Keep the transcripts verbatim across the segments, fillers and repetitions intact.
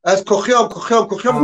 Ez koxiyam, koxiyam, koxiyam.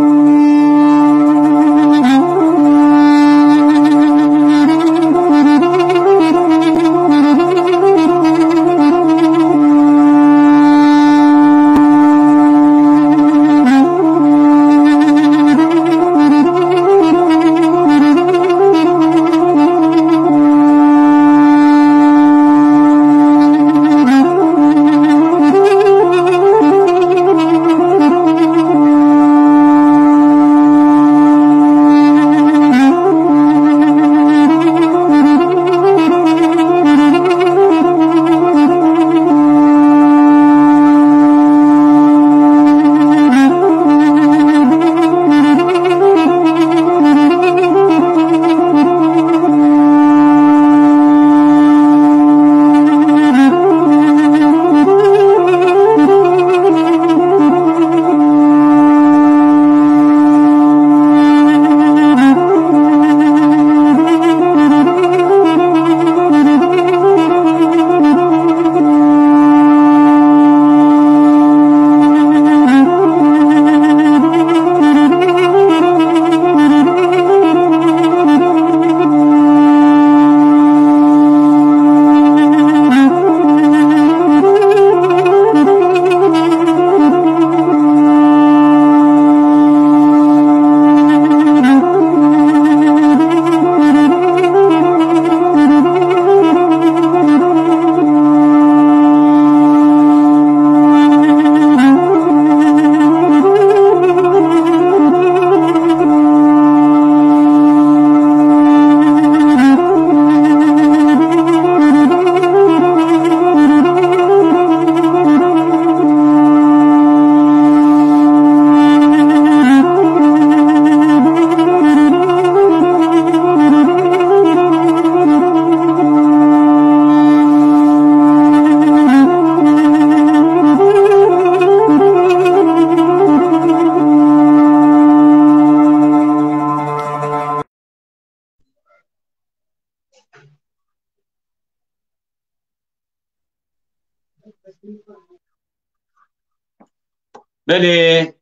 Belê,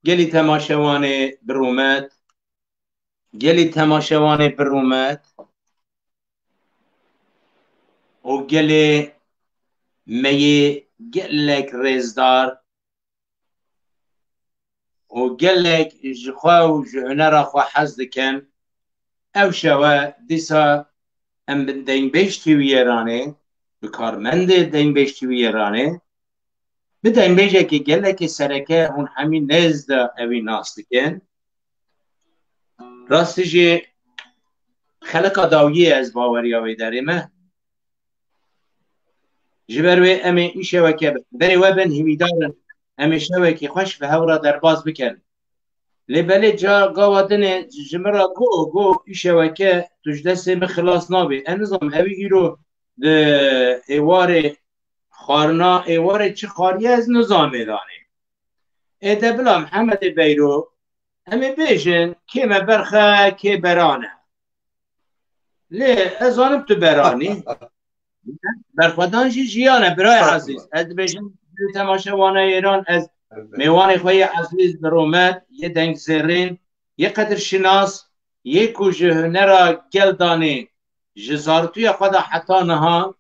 gelî temaşevanê bi rûmet, gelî temaşevanê bi rûmet û gelê me yê gelek rêzdar û gelek ji xwe û ji hunera xwe hez dikin. Ew şewe dîsa em bi Dengbêj T V Îranê, bi karmendê Dengbêj T V Îranê, bi dengbêjekê gelekê sereke hûn hemî nêz de ewî nas dikin. Rastî jî xelika dawiyê ez baweriya wê derê me. Ji ber wê em ê îşeweke berê we bin, hîvîdar in em ê şewekî xweş bi hev re derbas bikin. Lê belê ca gawa dinê ji min re got, got, îşeweke tu ji destê min xilas nabî. Ez nizanim evî îro di êwarê xwarina, êwarê çi xwariye ez nizanim mêdanê. Ê de bila Mihemedê Beyro, em ê bêjin kê me berxe, kê beran e. Lê ez zanim tu beranî. Berxwedan jî jiyan e, birayê Estağfurullah. Ezîz. Ez dibêjim, temaşevanê Îran, ez Elbette. Mêvanê xwe yê ezîz, bi rûmet, yê dengzêrîn, yê qedirşinas, yê ku ji hunera gel danê, ji zarûtiya xwe de heta niha,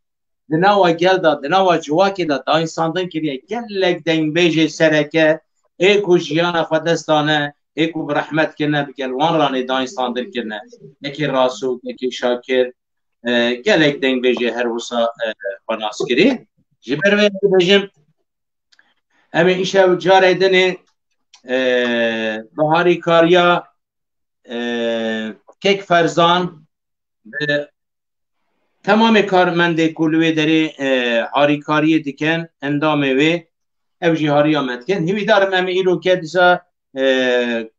di nava gel de, di nava civakê de dayînsandin kiriye. Gelek dengbêjê sereke, ê ku jiyana xwe dest dane, ê ku bi rehmet kirine, bi gel wan ranê dayînsandin kirine. Yekê Rasûk, yekê Şakir, e, gelek dengbêjê her wisa, e, xwe nas kirî. Ji ber wê dibêjim, em ê îşev carê dinê, e, bi harîkariya, e, Kek Ferzan, bi temamê karmendê ku li wê derê, e, harîkariyê dikin, endamê wê, ew jî hariya me dikin. Hîvîdar im em ê îro ke dîsa, e,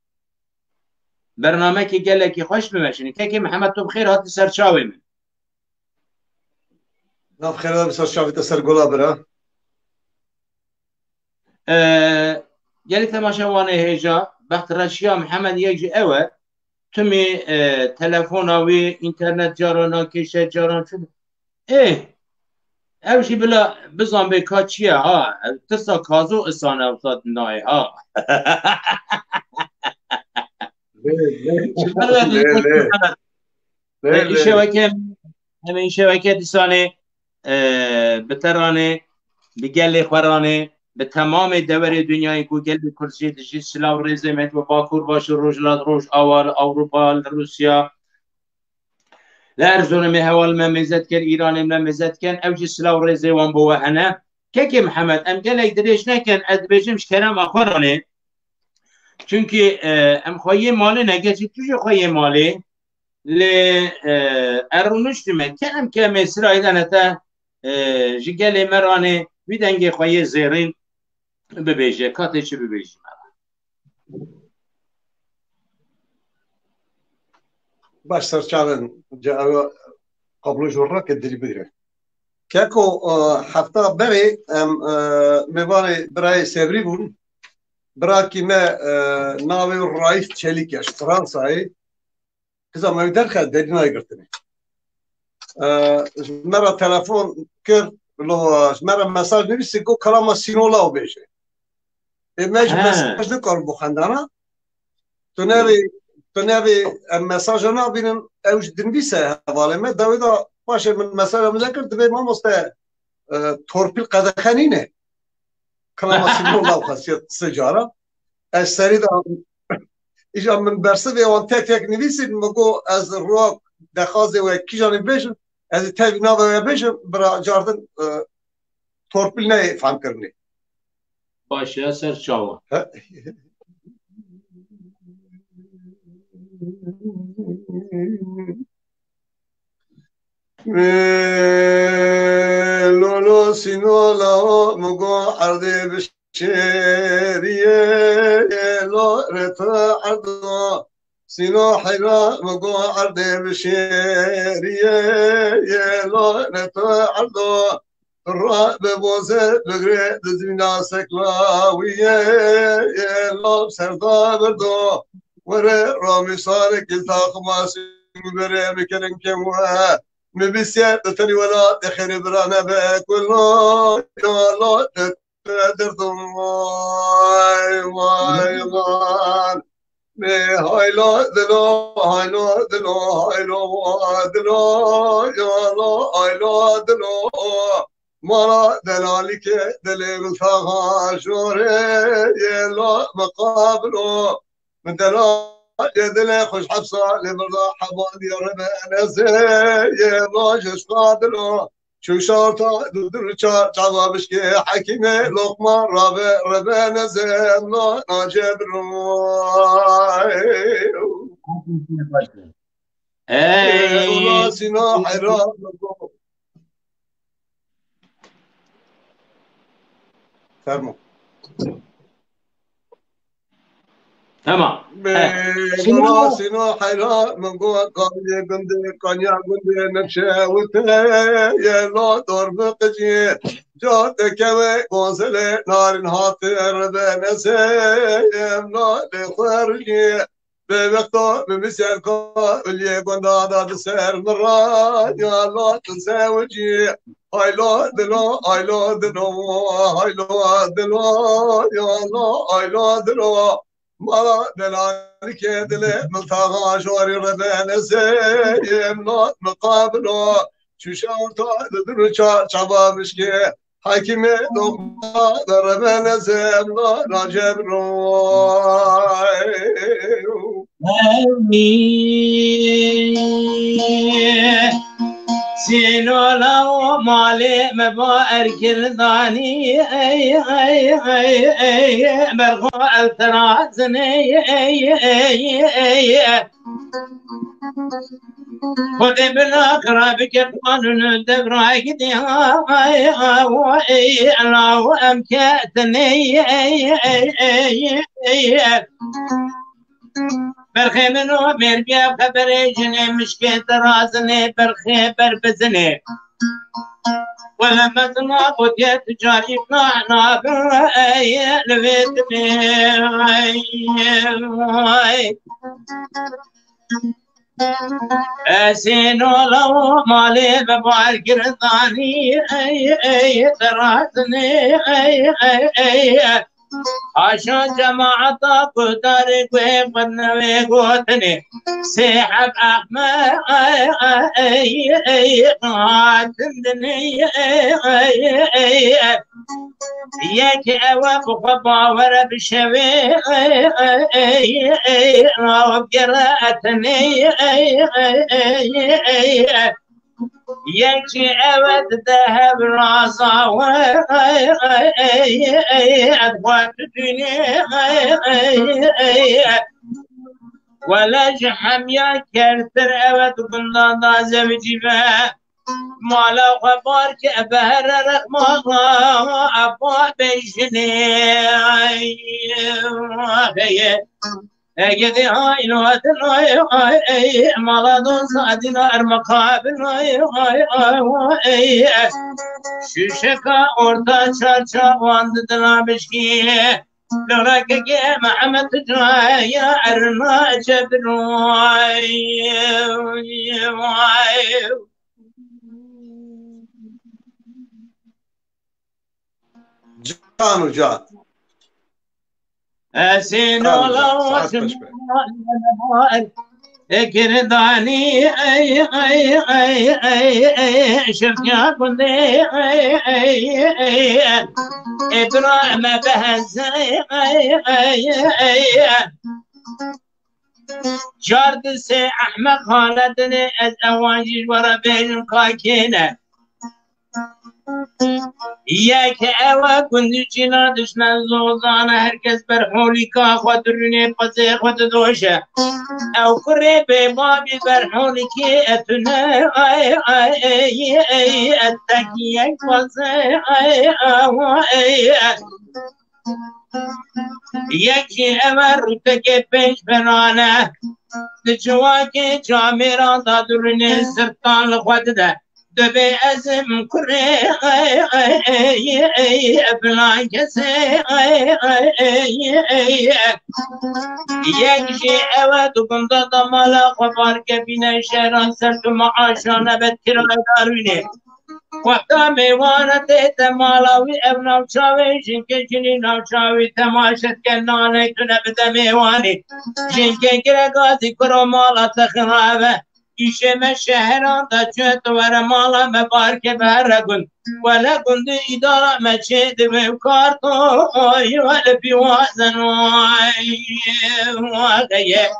bernamekê gelekî xweş bimeşînin. Kekê Mihemed, tu bi xêr hatî ser çavê min. Nav xêra, bi ser çavê te ser gola bira. E, gelî temaşevanê hêja, bextreşiya Mihemed yek jî ew e. Timî, e, telefona wî, înternet caran nakêşe, caran çi. Ê, Ew jî bila bizan bê ka çi ye ha. Ev tirsa kazo isan ew sat nayê ha. Lê, lê, Ji ber ve lê, lê. Lê, Lê, lê. Îşeveke, em ê îşeveke dîsanê, e, bi te ranê, bi gelê xwe ranê, bi temamê deverê dinyayê ku gelê Kurd jê dijî silav rêzê me bi Bakur, Başûr, Rojhilat, Roj, Awa, li Ewropa, li Rûsya, li Erzurumê heval me mêze dikin, Îranê me mêze dikin, ew jî silav rêzê wan bo we hene. Kekê Mihemed, em gelek dirêj nekin, ez dibêjim ji kerema xwe ranê. Çunkî, e, em xweyê malê ne, gerçî tu jî xweyê malê. Lê, e, ez rûniştîme, kerem ke em ê sirayê dene te, e, ji gelê me ranê, wî dengê xweyê zêrîn bibêje, ka tê çi bibêjî me. Baş, ser çavên, ca ew qablo ji rake dilî bigire. Keko, e, hefta berê em, e, mêvanê birayê Sevrî bûn. Birakî me, e, navê Raîf Çelîk e, ji Fransayê. Kiza me wî derxe, derî nayê girtinê. E, ji me re telefon kir, lo, ji me re mesaj nivîsî, got, "Kalama Sîno Law bêje." Ê, me ji He. mesaj nikarim bo xwendana. Tu nevê, tu nevê em mesaja nabînin, ew ji dinivîse hevalê me. Dawê da paşê min mesaja min nekir, divê mamoste, e, torpîl qedexe nîne. Kalama Sîno Law xesiyet sê cara. Ez serî da, îja min bersivê wan tek tek nivîsîn, min got, ez rok dexazê we kîjanî bêjim, ez ê tevî navê we bêjim, bira cardin, e, torpîl neyê fehmkirinê. Baş e, ser çawa. He. Lolo Sîno Lawo, min got erdê bi şêriyê, lo rê tu erdo. Sîno heyra, min got erdê bi şêriyê, lo rê tu erdo. Ra bi boze bigre di zîna seklawiyê, lo serda birdo. Were ramî sarek il taxma sî bere bi kelinkê we. Mi bîsiye di tenî wela de xêrê bira nebe kullo, ya lo de derdim vay, vay, vay. Lê haylo dilo, haylo dilo, haylo dilo, ya lo haylo dilo. Mala delalî ke dilê min taxa jorê, yê lo miqabilo. Min delalê dilê xwe ji hepsa lê mirda hevalî re be nezê, yê lo ji xwe dilo. Çû şarta du du çar çava bişkê hekîmê Lokman rabe rebe nezê, lo nacebiro. Ey. Ula Sîna heyra. Fermo. Tamam. Be, He. Sîna, Sîna heyra, min got, kaniye gundê, kaniya gundê, nefşe wite, ye lo dor bi qicî. Ca te keve, gonzele, narin hate, rebe nese, em lo lê xwe rijî. Bê wexta min misyar ka, uliyê gonda da di ser min ra, ya lo tu zewicî. Haylo dilo, haylo dilo, haylo dilo, ya lo haylo dilo. Mala delalike dile miltağa jori rebe nezeyim lo miqabilo. Çuşa orta didin ça çaba mişke. Hakime lokma da rebe nezem lo racem ro. Sînola û malê me ba erkirdanî, ey, ey, ey, ey, berxwe ev terazinê, ey, ey, ey, ey. Xwedê bila qira bike qanûn û devra gidê, ey, ey, ey, ela û em ketinê, ey, ey, ey, ey, ey. Berxê min û mêrbiya xeberê jinê mişkê dirazinê berxê ber bizinê. Wele mezina gotiye tu carî na nabe ey li vê dimê. Esîn ola û malê bi bar girdanî, ey, ey, dirazînê, ey, ey, ey. Haşa cemaeta guhdarê guhê xwe newê gotinê. Sê heb Ehmed, ey, ey, ey, hatin dinê, ey, ey, ey. Yek ew e bi xwe bawer e bi şevê, ey, ey, ey, ey, raw gere etinê, ey, ey, ey, ey, ey. Yek jî ew e dide hev raza we, ey, ey, ey, ey, ez xwe didûnê, ey, ey, ey, ey. Wele ji hemiya kertir ew e di gundan da zewicî be. Mala xwe bar ke, behre rexmana, eba bejinê. Ey, ey, ey, ey, ey, ey, ey, mala doza dîna ermeqabin, ey, ey, ey, ey, ey. Şûşeka orta çarçawan didina bişkî. Loreke ke Mehmet Caya erna çebroy. Can û can. Esîn Can û can. Saet beş be. Ekirdanî, ey, ey, ey, ey, ey, şirkiya gundê, ey, ey, ey, ey, Îbrahîme behezê, ey, ey, ey, ey. Çar di sê Ehmed Xaledinê ez ewan jî ji we re bêjim ka kê ne. Yek ew e gundî çîna dişne zozane, her kes berholîka xwe dirûnê, pezê xwe didoşe. Ew kurê bêbabî berholîkê etune, ay, ay, ey, ey, etek yek pezê, ay, awa, ey, e. Yek jî ew e rûtekê pênc berane, di civakê camêran da dirûnê, sirtan li xwe dide. Dibê ez im kurê, ey, ey, ey, ey, filan kesê, ey, ey, ey, ey. Yek jî ew e di gunda da mala xwe bar kevîne şehran ser tu maaşa nebet kirayedar wînê. Wexta mêwane tête mala wî ev navça wê, jinkê jinî navça wî temaşe dike, nanê tune bide mêwanî. Jinkê gire gazî kuro mala te xirabe. Îşê me şeheran de çû, tu were mala me, barke bi here gund. Wele gundî îdara me çê dibe û kartoy wele pîwazen, ay, ay, ay.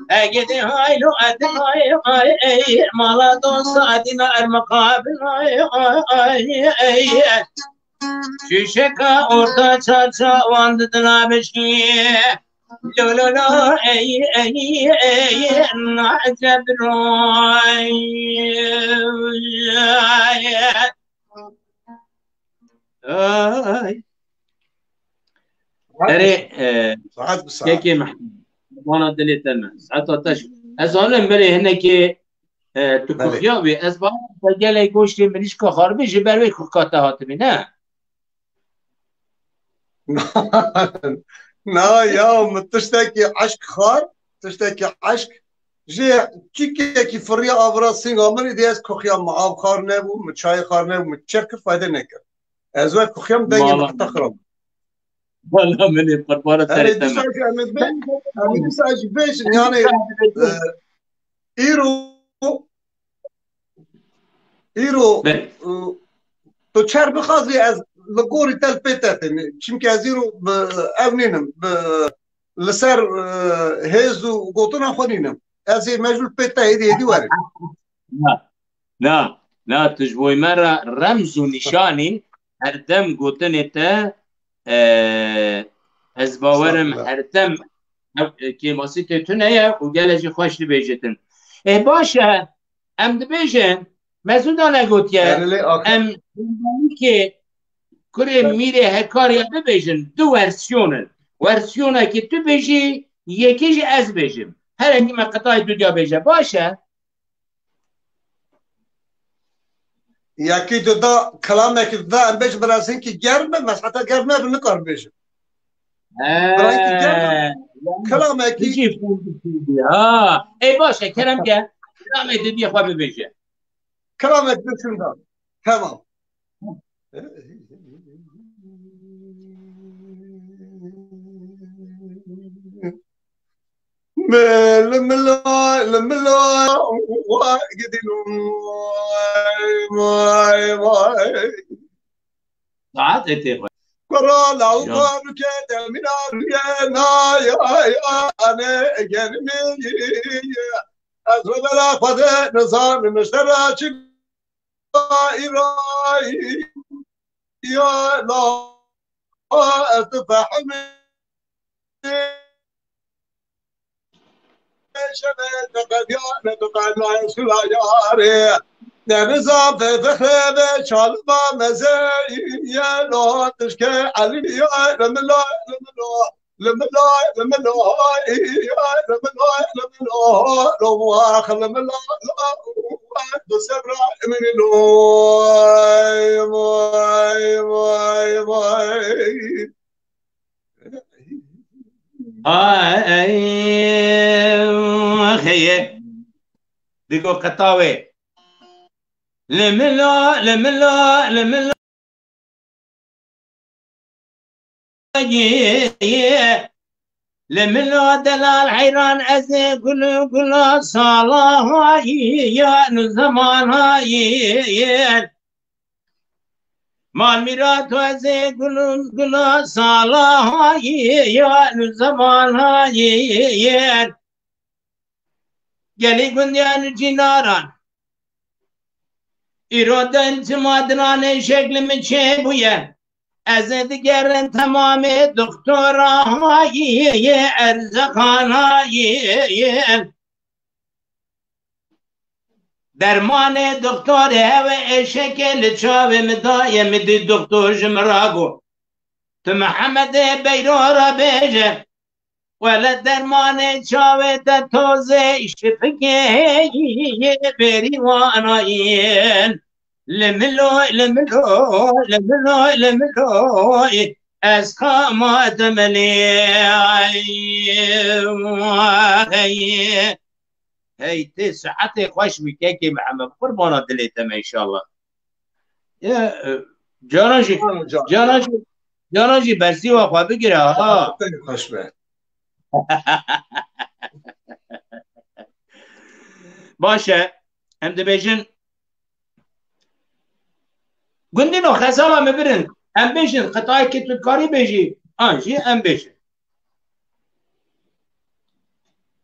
Egedê haylo edin, ay, ay, ey, mala dosta edina ermeqabin, ay, ay, ay, ey. Şişeka orta çarçawan didina bişkî. Lo, lo, lo, ey, ey, ey, nacebroy. Ay. Erê, e, Saet bi saet. Kekê Mehmed. Bana dilê te me. Saeta te ji. Ez zanim berê hinekê, e, tu Belê. Kuxiya wî. Ez ba te gelek goştê mirîşka xarbê ji ber wê kuxka te hatibî, ne? Na ya, min tiştekî eşq xar, tiştekî eşq. Ji çîkekî firiya avra singa min, îdî ez kuxiya min, av xar nebû, min çayê xar nebû, min çi kir, fayde nekir. Ez wek kuxiya min dengê min Mala. Heta xirab. Wala min ê qurbana Em ê serê te dîsa me. Jî, em ê bê-, em ê dîsa jî bêjin, yani, e, îro, îro, Belê. E, tu çer bixazî ez li gorî te li pê te tênê. Çimkî ez îro bi, ev nînim, bi, li ser, e, hêz û gotina xwe nînim. Ez ê mecbûr pê te hêdî hêdî werim. Na, na, na, tu ji bo me re remz û nîşanî, her dem gotinê te, e, ez bawerim Estağfurullah. Her dem ev, e, kêmasî tê tune ye û gelek jî xweş dibêjitin. Ê, baş e, em dibêjin, Mezûda negotiye, Erê lê axir em ke kurê Mîrê Hekarya bibêjin, du wersyon in. Wersyonekî tu bêjî, yekî jî ez bêjim. Her yekî me qetayê dudiya bêje. Baş e? Yekî tu da kilamekî tu da em bêjin, bila hinkî germ be, mes'eta germ nebe, nikar bêjim. He. Bila hinkî germ be. Kilamekî. Tijî fûndî fûndî. Ha. Ê baş e, kerem ke. Kilamê didiyê xwe bibêje. Kilamê didiyê şunda. Tamam. Mil, mil, mil, mil, vay gidin, vay, vay, vay. Saet ê tê xwe. Koro la Ya. Uxar ke demina rüye na ya ya ane gelmi. Ez rebela xwe de nizanim ji te re çi îra ya la ez difehmim. Şevê te qediya ne tu qedna şula yarê. Denizan te vexeve çalma meze ye lo tişke Elî ya lemilo lemilo lemilo lemilo lemilo lemilo lemilo lo wax lemilo lo du sebra emin lo vay vay vay vay. Ay, xeye. Digo qetawê. Li mila, li mila, li mila. Ye, ye. Li mila delal heyran ez ê gul û gula sala hayî ya nu zeman hayî ye. Mal mîrat ez ê gul û gula sala hayî ya nu zeman hayî ye. Gelî gundiyan û cînaran. Îro den çima dinanê şekli min çêbûye. Ez ê digerin temamê doktora hayî ye, erzexan hayî ye. Dermanê doktorê hewe êşekê li çavê min daye, min dî doktor ji min ra got. Tu Mihemedê Beyro ra bêje. Wele dermanê çavê te tozê şifike bêrî wanayên. Li miloy, li miloy, li miloy, li miloy. Ez kama demelê. Hey, hey, tê saetê xweş bî kekê Mihemed. Qurbana dilê te me înşallah. Ya, e, caran jî, Tamam hocam. caran jî, caran jî bersîva xwe bigire ha. Xweş be. Baş e. Em dibêjin. Gundîno xezala me birin. Em bêjin, qetayekê tu dikarî bêjî. An jî em bêjin.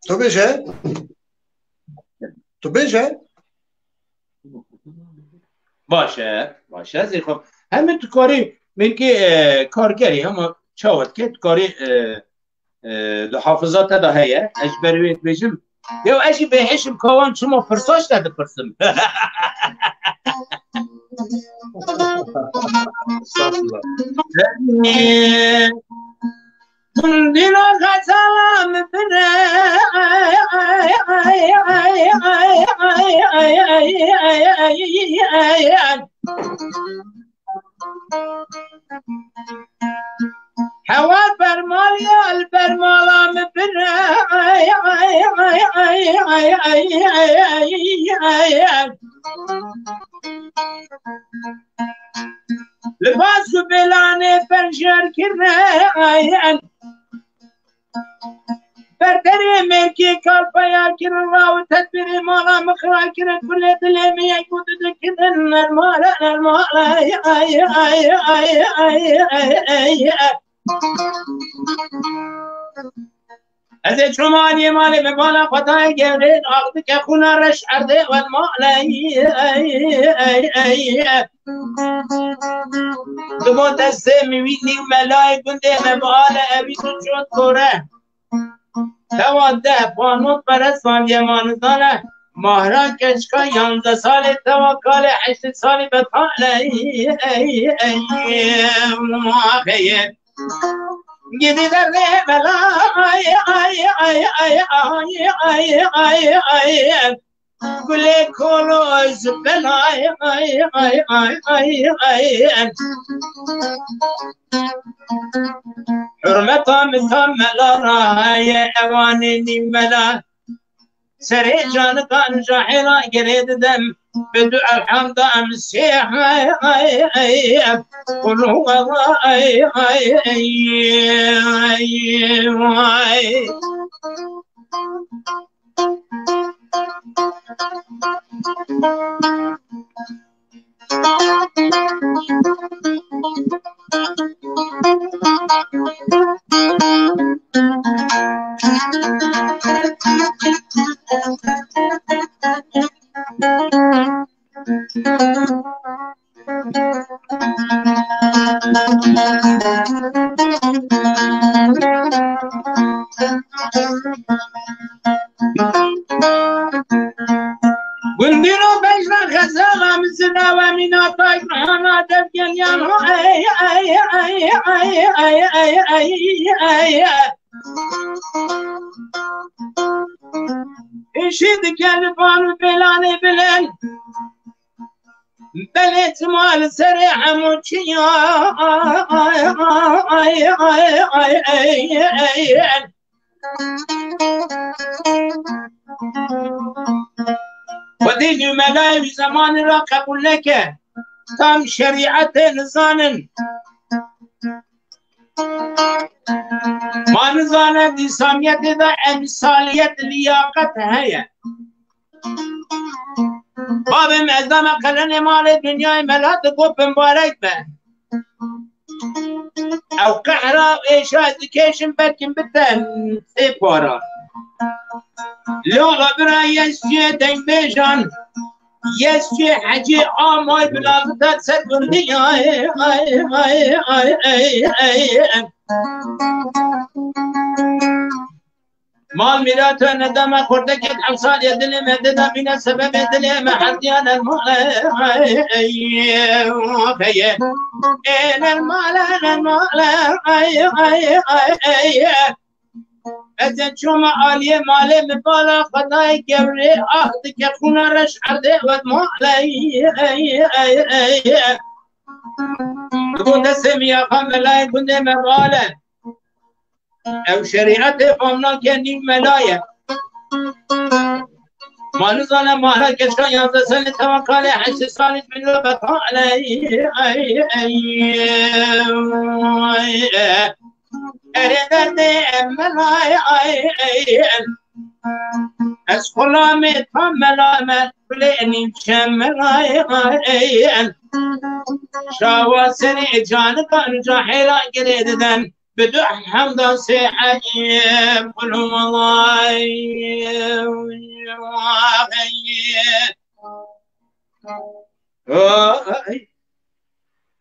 Tu bêje. Tu bêje. Baş e, baş e. Ez ê xwe. Hemî tu karî, belkî, e, karkerî, ama çawa dike, tu karî, e, e, di hafiza te de heye. Ez ji ber wê dibêjim. Yew ez jî bêhişim ka wan çima pirsa ji te dipirsim. Estağfurullah. Dîna xezala min bire. Hewa bermal ya, li bermala min bire. Libas û belanê penjêr kirine. Berderê mêrkê kar peyar kirin, raw û tedbîrê mala min xiray kirin, kulê dilê min yek û du dikirin, nermale, nermale, ay, ay, ay. Ez ê çûma aliyê malê min bala xwe dayê gewrê, ax dike xûna reş erdê wel malê, ey, ey, ey, ey. Dibo destê min wî nîw melayê gundê me bi ale ewî tu çot kore. Tewa deh panot perest van yemanizane. Mahra keçka yanzdeh salê tewa kalê heştê salî betale, ey, ey, ey, ey, ey. Gidî derê belay, ay, ay, ay. Gulê koloz belay, ay, ay, ay, ay, ay. Hurmeta min tam mela raye, ewanê nîv mela. Serê canikan jahêla girê didem. Bi du elhamda em sê, ay, ay, ay, qul huwallah, ay, ay, ay, ay. Gundî ro bejna xezala min zila we mîna tay hana dev geliyan ho ey ey ey ey ey ey ey ey ey. Îşî dike li van û bêlanê bilin. Belê çima li serê hemû çiya. Xwedê jî û melayê wî zemanê re qebûl neke. Tam şerîetê nizanin. Ma nizane di îslamiyetê de emsaliyet, liyaqet heye. Babê me ez dame qelenê malê dinyayê mela digot bimbarek be. Ew qehra û êşa ez dikêşim belkim bite sê para. Lê ola bira yê sê dengbêjan, yê sê hecê a may bila bite ser gundî. Ay, ay, ay, ay, ay, ay. Mal mîrat we nedame xortekek emsalê dilê me dida bîne sebebê dilê me herdiyan el male. Êne male, male, ay, ay, ay, ay. Ez ê çûme aliyê malê min bala Xwedayê gewrê ah dike xûna reş erdê wed male. Li bo destê min yaxa melayê gundê me male. Ew şerîetê fam nake nîv mela ye. Ma nizane mala keşka yanzdeh salî tewakalê heştê salî milo betale. Erê derdê mela ye. Ez xulamê tam mela me, bilê nîvçe mela ye. Şawa serê canikan cahêla girê diden. Bi du hemdan sê eyê, qul huwallah.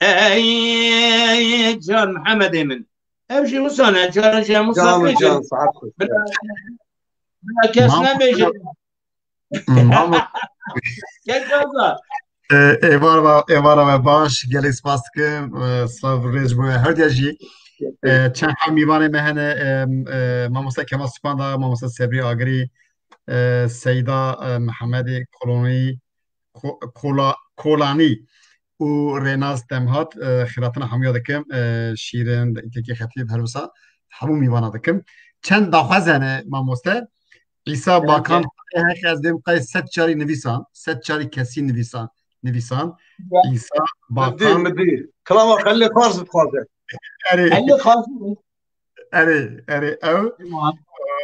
Ey, ey, can Mihemedê min. Ev jî wisa ne, cara jî em wisa Can, bêjin. Can, saet xweş. Bila, bila kes Mam- nebêje. Mam- Gel gaza. E, êvar ve, êvara ve baş, gelek spas dikim. E, silav rêz bo we her diya jî. E, çend hev mîvanê me hene, e, e, mamoste Kemal Sipanda, mamoste Sebrî Agirî, e, Seyda, e, Mihemedê Kolonî, Ko-, Kola-, Kolanî û Rênas Demhat, e, xêratina hemûya dikim, e, Şîrin, Tekî Xetîb, her wisa hemû mîvana dikim. Çend daxwaz hene, mamoste. Îsa Bakan, heq ez dêm qey sed carî nivîsan, sed carî kesî nivîsan, nivîsan. Ya. Îsa Bakan. Min dî, min dî. Kilama Xelîlê Fars dixwaze. Erê. Xelîlê Fars. Erê, erê, ew.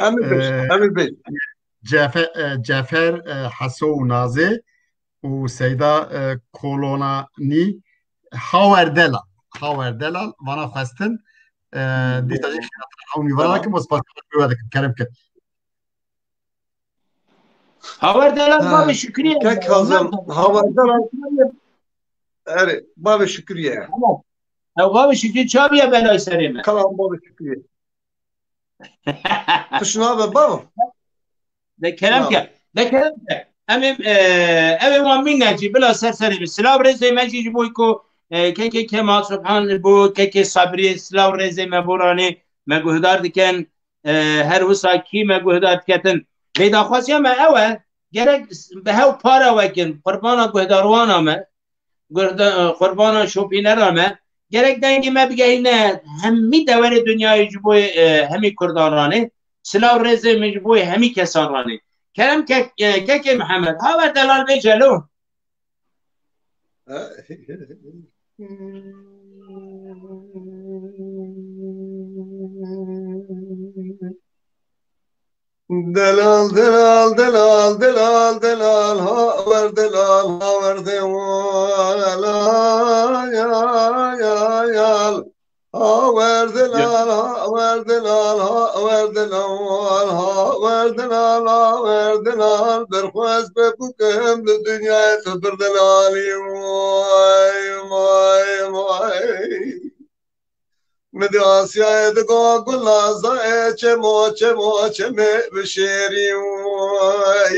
Em ê bêj, e, em ê bêj. Cefe-, e, Cefer, e, Heso û Nazê û Seyda, e, Kolonanî Hawer Delal. Hawer Delal, vana xwestin, e, dîsa jî xêratina hemû mîvana dikim û spas dikim, kerem kir. Hawer Delal, ha, bavê Şükrî ye. Kek Kazım, Hawer Delal. Erê, bavê Şükrî ye. Tamam. Ew bavê Şükrî çaviye belay serê me. Kalan bavê Şükrî ye. Tişt nabe bava. De kerem ke. De kerem ke. Em ê, e, ew ê wan mîn ne jî bila ser serê min. Silav rêzê me jî ji bo ku, e, kekê Kemal Subhan bo kekê Sabrî silav rêzê me boranê me guhdar dikin. E, her wisa kî me guhdar diketin. Lê daxwaziya me ew e, gerek bi hev para wekin, qurbana guhdarwana me, guhda-, qurbana şopînera me, gerek dengê me bigehîne hemî deverê dinyayê ji bo, e, hemî Kurdan ranê, silav rêzê min ji bo hemî kesan ranê. Kerem kek, e, kekê Mihemed. Hawer delal bê celo. Delal, delal, delal, delal, delal, ha wer delal, ha wer delal, ya, ya, ya. Ha wer delal, ha wer delal, ha wer delal, ha wer delal, ha wer delal. Berxwez be bukim li dinyayê tu bir delalî. Vay, vay, vay. Min di Asyayê digo gul naza e, çemo, çemo, çemê bi şêrî.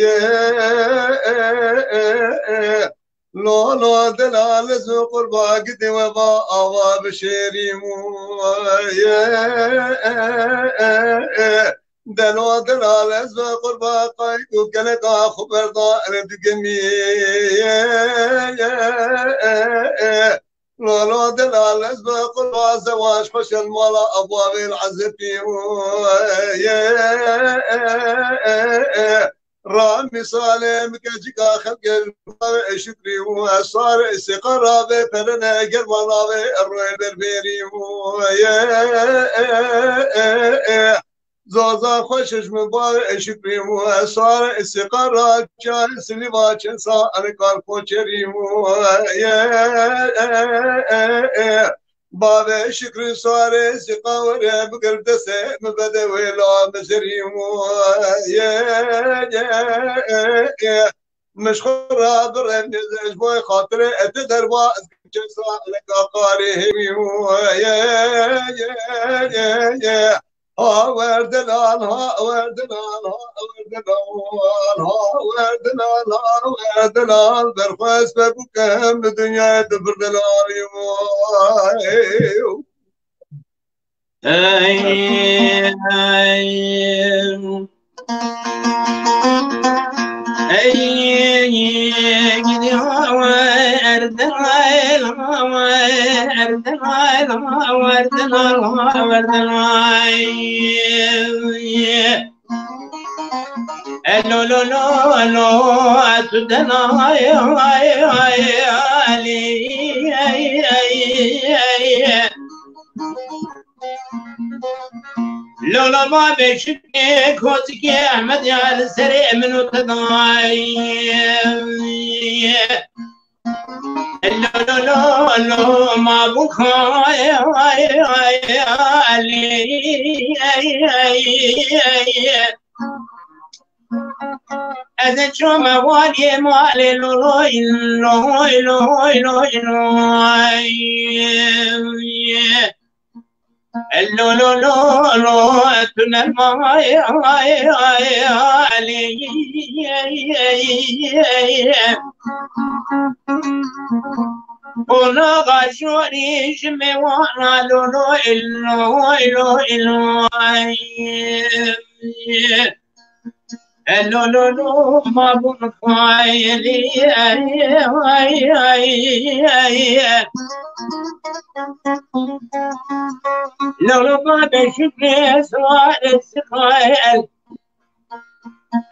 Ye, e, e, e, e. Lo, lo, delal ez bi qurba gidê we va ava bi şêrî. Ye, e, e, e. Delo, delal ez bi qurba qayt û geleka xwe berda ere digemî. Ye, ye, e, e. Lolo delal ez bi qurba zewac xweş el mala abavê el ezepî û ye, e, e, e. Ramî salê mike cika xelkê şukrî û esar sêqa ravê perene germa navê royê berberî û ye, e, e, e. Zaza xweş ji min bar e şukrî û esar sêqa ra çar silîva çensa enkar koçerî û ye, e, e, e. Bavê şukrî sarê sêqa were bigir destê min bede wê la mizerî û ye, ye, e, e. Min ji xwe re birevnê ji bo xatirê ete derba ez kim çesa leka qarê hêwî ye, ye, ye, ye. Ha wer delal, ha wer delal, ha wer delal, ha wer delal, ha wer delal. Berxwez be bukem li dinyayê tu bir delalî. Ey, ey. Ey, gidi hawa, erdinay, hawa, erdinay, hawa, erdinay, hawa, erdinay. Elo, lo, lo, lo, atudenay, ay, ay, ali, ay, ay, ay. Lola ma beşikê kozikê Ehmed ya li serê min û te dayê. Lo, lo, lo, lo, ma bû xay, ay, ay, ay, ay, ay, ay. Ez ê çome waliyê malê lo, lo, lo, lo, lo, lo, lo. Lo, lo, lo, lo, tu nerma, ay, ay, ay, ay, ay. Ona gajori ji me wana lo, lo, lo, lo, lo, ay. Lo, lo, lo, ma bûn xayelî, ay, ay, ay, ay. Lo, lo, ma beşikê suare sixayel.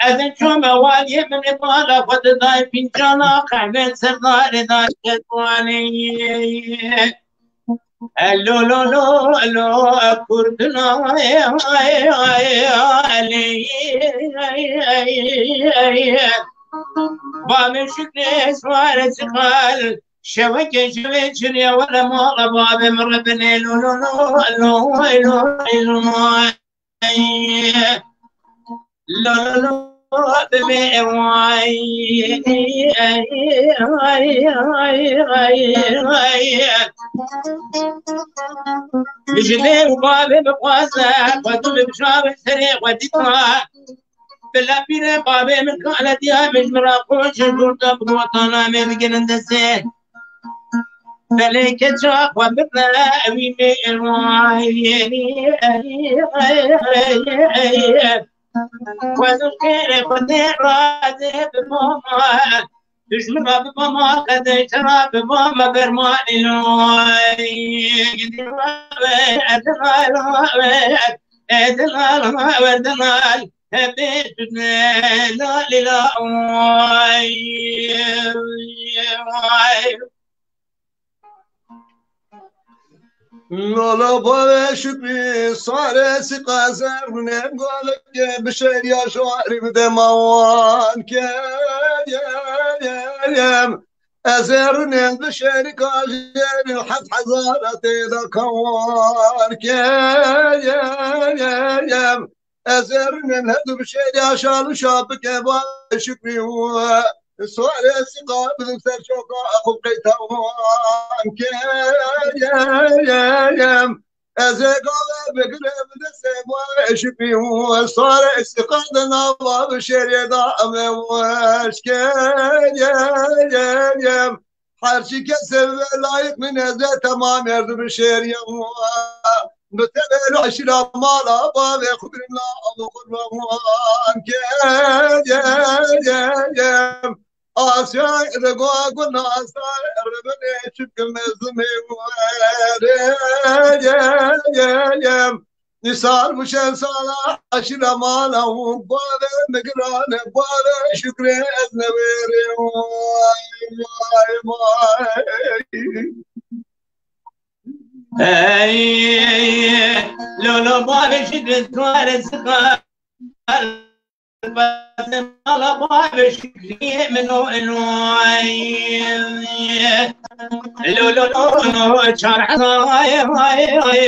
Ez çome waliyê min ê mala xwe diday fincana qehvê serdarê da şerwanê. Elo, lo, lo, lo, kurdina, ay, ay, ay, ay, ay, ay. Bavê şükrê suare sixal, şeveke şevê çiriye were mala bavê min rebine, lo, lo, lo, lo, lo, lo. Lo, lo, lo, bibê vay. Ji dê û bavê bixwaze, xwe tu li bijavê serê xwe dîta. Bila pîrê bavê min kale diya min ji min re xweş ji dûr de bi gotana me bigirin destê. Belê keça xwe bide wî mêrwayê. Xwezin xêrê Xwedê razê bi mama. Dijmin ra bi mama, qedeyte ra bi mama bermanê loy. Gidî rawe, edin rawe, edin rawe, edin rawe. hebe dune la lila oy. Lolo bave şükrî sare siqa zerrune galeke bişeriya şarî demawan kerem. Ez ê rûnên bi şerîka jêrî heft hezara tê de kewar keyem. Ez ê rûnên her du bi şerî aşal û şapike ba şükrî û suarê siqa bidim ser şoka axu qeytawan keyem. Ez ê gave bigire bi destê xwe şikî û sare îstiqamde nava bi şêrê da em ê weş keyem. Her çi kesê ve layık min ez ê temam erdu bi şêriyem. Bi tevêl eşîra mala bavê xwe birim la avu qurban keyem. Asya de goa guna sa rebene çünkü mezlime vereyim. Nisar bu şen sala aşira mala hu bave migrane bave şükre ez ne vereyim. Vay vay vay. Hey, lolo bave şükre tuare sıkar. Mala bavê Şükriyê min o elo. Lo, lo, lo, lo, çar hezar, ay, ay, ay,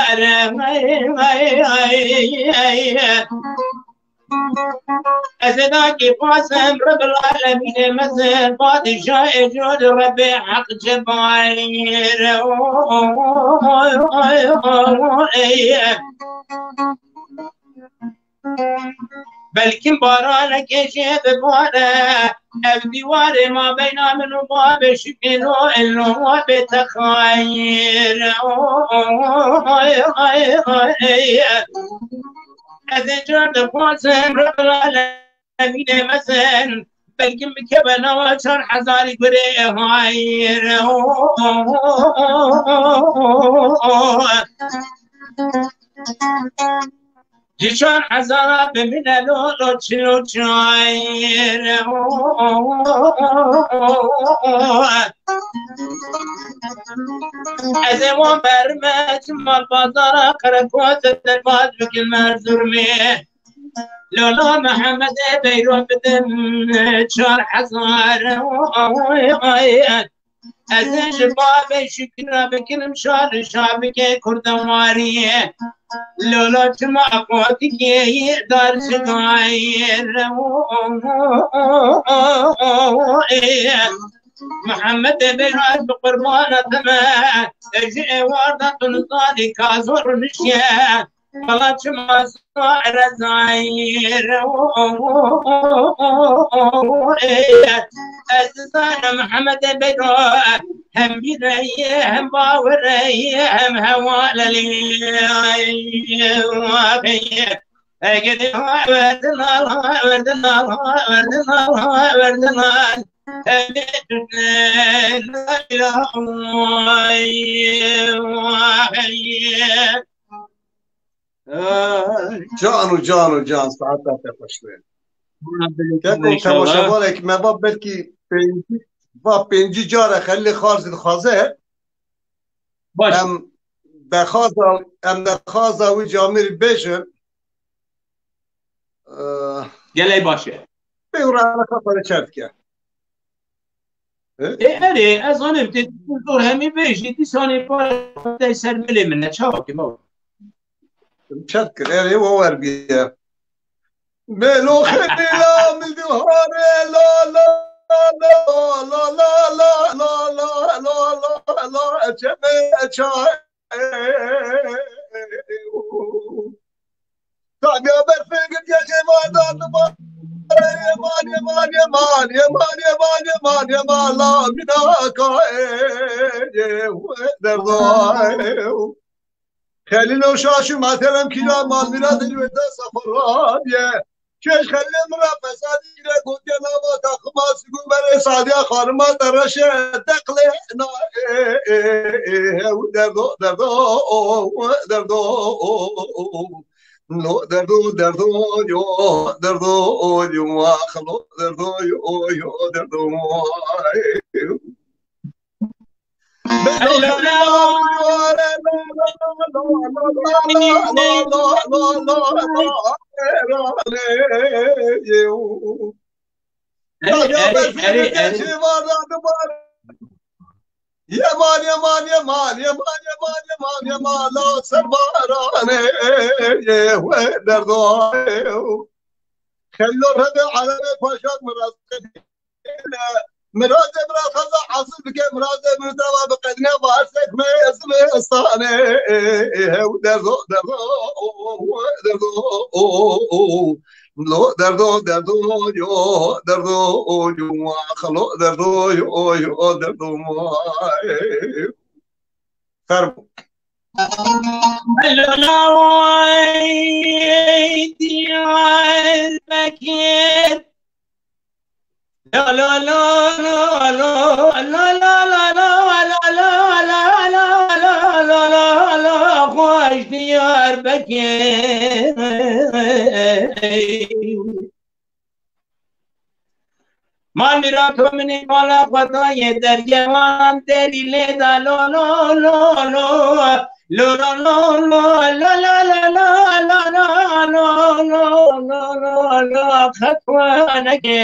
ay, ay, ay, ay. Ez ê dakî xwazim Rebbil Alemînê mezin, padîşahê cûd Rebbê Heq Cebayir. Belkim baranekê jê bibare, ev dîwarê mabeyna min û bavê Şükrî lo elo bê texayir. Ez ê car dixwazim Rebbil Alemînê mezin, belkim bikeve nava çar hezarî gurê hayir. Ji çar hezara bimîne lo, lo çilo çayir. Ez ê wan berime çi mal bazara qerekote derbaz bikim Erzurumê. Lola Mehemedê beyro bidim çar hezar. Ez ê ji bavê Şükrî re bikirim şar şabikê kurdewariyê. Lola çima qotikê yê dar çigayê. Mehemedê beyro ez bi qurbana te me. Ji êwarda tu nizanî ka zor nişiye. Bala çima sa rezayir. Ez dizanim Mehemedê beyro hem bîreyê, hem bawereyê, hem hewaleliyê. Eger verdin al, verdin al, verdin al, verdin al. Can û can û can, saeta te xweş be. Keko temaşevanekî me va belkî pêncî, va pêncî care Xelîlê Xar zî dixwaze. Baş. Em dexwaza, em dexwaza wî camêrî bêjin. Eh, Gelek baş e. Pê û rana xwe çer dike. Ê, erê, ez zanim, tê zor hemî bêjî, dîsanê pare ser milê min e, çawa kim o? Çet kir, erê, we wer bîye. Melo xêla min dihare, la, la, la, çeme çay. Tabiya berfê gidiyecê vada dibare, yeman, yeman, yeman, la mina kaye, derda. Xelîlo şaşî matelem kîra mal mîra dilwê te seferaniye. Çêj Xelîlê min ra fesadî kire gotiye nava taxima sigû berê sadiya xanima te reşe deqlê na e, e, e, e, hew derdo, derdo, derdo. Lo derdo derdo yo derdo yo ax lo derdo yo yo derdo ay. Erê, erê, erê, erê. Yeman, yeman, yeman, yeman, yeman, yeman, yeman, la ser baranê, ye we derdo. Xello Rebê Alemê Paşa mirazê, mirazê miraz xeza hasil bike, mirazê min dava bi qedine varsek me zivistanê, hew derdo, derdo, derdo. Lo derdo derdo yo derdo yo ax lo derdo yo yo derdo. Fermo. Xweş Diyarbekir. Mal mîrato min ê mala xwe dayê dergewan derî lê da lo lo lo lo. Lo lo lo lo lo lo lo lo lo lo lo lo lo lo lo xetwanekê.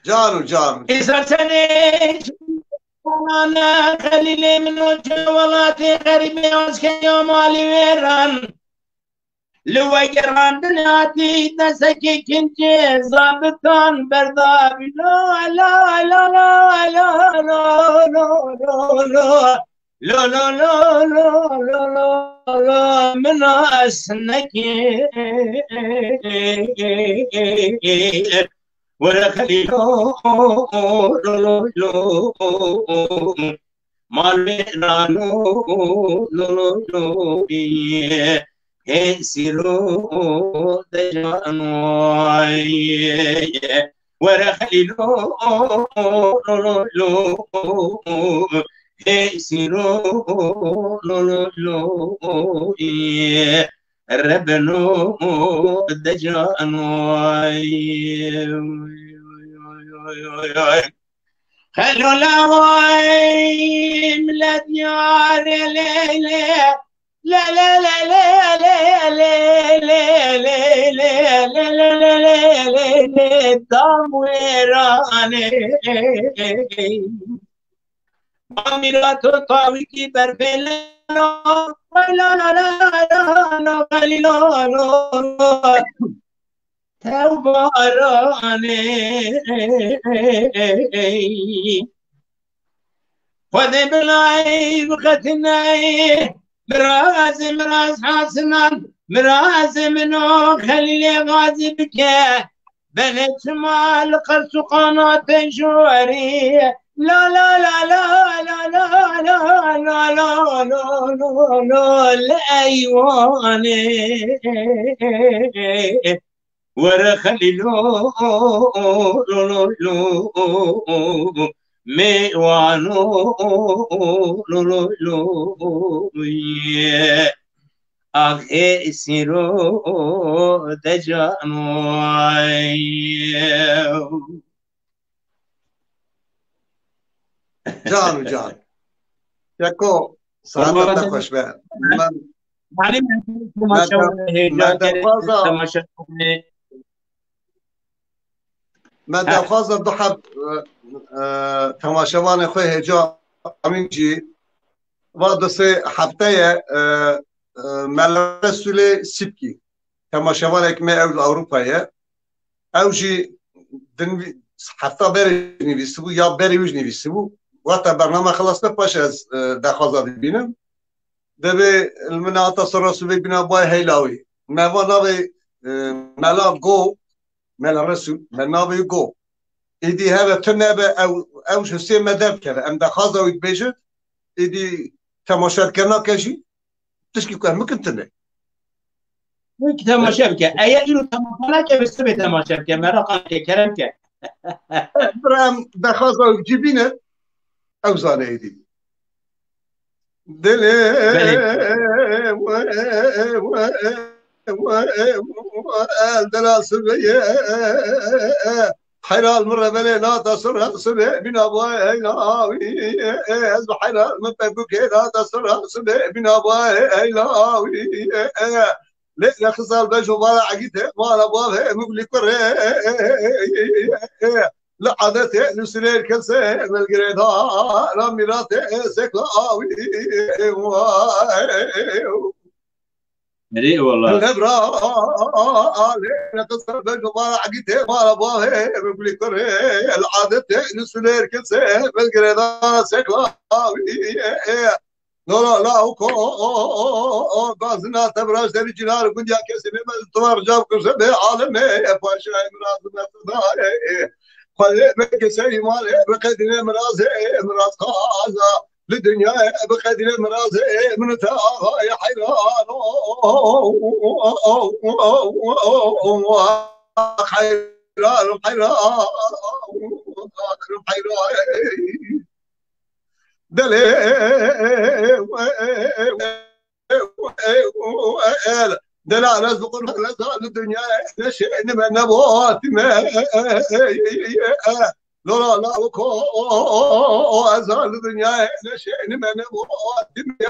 Caro, caro. Îsa senê Xelîlê min û çi welatê xerîbê aşkeya malî wêran. Li wegerandinê hatî desekê kincê zabitan berdabî. La, la, la, la, la, la, la, la, la, la. Lo, lo, lo, lo, lo, lo, lo, min nas nekir. Were Xelîlo, lo, lo, lo, lo. Malê nano lo lo lo ye, hê sîro de cano ye. Were Xelîlo lo lo lo, hê sîro lo lo lo ye. Rebeno de cano ye. Xelo lawayê milet yare lê lê. Lê lê lê lê lê lê lê lê lê lê lê lê lê lê lê lê dam wêranê. Bamîra to tawîkî berfê leno. La la la la la la la la la la. Tew baranê. Xwedê bilay bixetinay. Mirazê miraz hasinan. Mirazê min o Xelîlê gazî bike. Belê çima li qers û qanatê jorî. La la la la la la la la la la la la la li eywanê. Were Xelîlo lo lo lo. Mêwano lo lo lo ye. Ax ê sîro de cano ye. Can û can. Yeko, saetek te xweş be. Me, me de, me de xwaza, me de xwaza du heb, e, e, temaşevanê xwe hêja amîn jî va du sê hefteye, e, e, Mela Resûlê Sîpkî. Temaşevanek me ew li Ewropa ye. Ew jî din hefta berê nivîsibû ya berê wî jî nivîsibû. Wexta bername xilas be paşê ez, e, dexwaza dibînim. Dibê li min hata ser Resûlê bîna bay heyla wî. Me va navê, e, Mela Go, Mela Resûl, me navê wî Go. Êdî heve tu nebe ew, ew ji husê me derdikeve. Em dexwaza wî dibêjin. Êdî temaşe dike nake jî. Tişkî ku em bikin tune. Wek temaşe bike. Eya îro temaşe nake, bi sibê temaşe bike. Meraqa nake, kerem ke. Bira em dexwaza wî cî bînin. Ew zane êdî. Dilê Belê. we, we, we, we, dela sibê ye. Heyran min re belê nata sura sibê bîna bayê heyla wî. Ez bi heyran min pekûkê nata sura sibê bîna bayê heyla wî. Lê nexisal beş û vara egîtê mala bavê min gulî kurê. Li adetê li sirêr kesê belgirê da ra mîratê sekla wî. Erê wala. Levra alê nexisal beş û vara egîtê mala bavê min gulî kurê. Li adetê li sirêr kesê belgirê da sekla wî. Nora la û ko, o, o, o, o, gazina te viraj derî cînar gundiya kesî nêmez, tu var cav kuse bê alemê, e, paşa, e, miraz, e, xwedê, e, xwedê, be keserî malê, be qedîne mirazê, e, miraz qaza, li dinyayê, e, be qedîne mirazê, e, min te axayê heyran, o, o, o, heyran, heyran, heyran. Delê, delal ez bi qurban ez li dinyayê neşênime, ne bo hatime. Lora la ko, ez li dinyayê neşênime, ne bo hatime.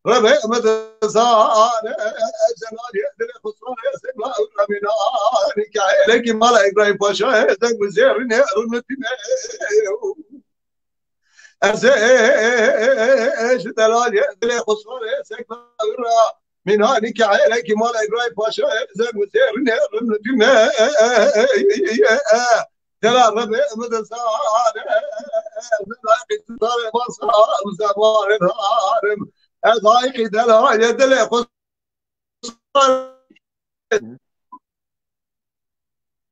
Rebe me de zane, Celalê dilê xusarê, Seyda Ewra Mînanî, kehêlekî mala Îbrahîm Paşa, zeng bi zêrînê rûnitîne. Ez ê ji delalê dilê xusarê, Seyda Ewra Mînanî, kehêlekî mala Îbrahîm Paşa, zeng bi zêrînê rûnitîne. Delal Rebê min de zane, ez layqî dilê xusarê, zemanê darim. Ez layqî delalê dilê xusarê,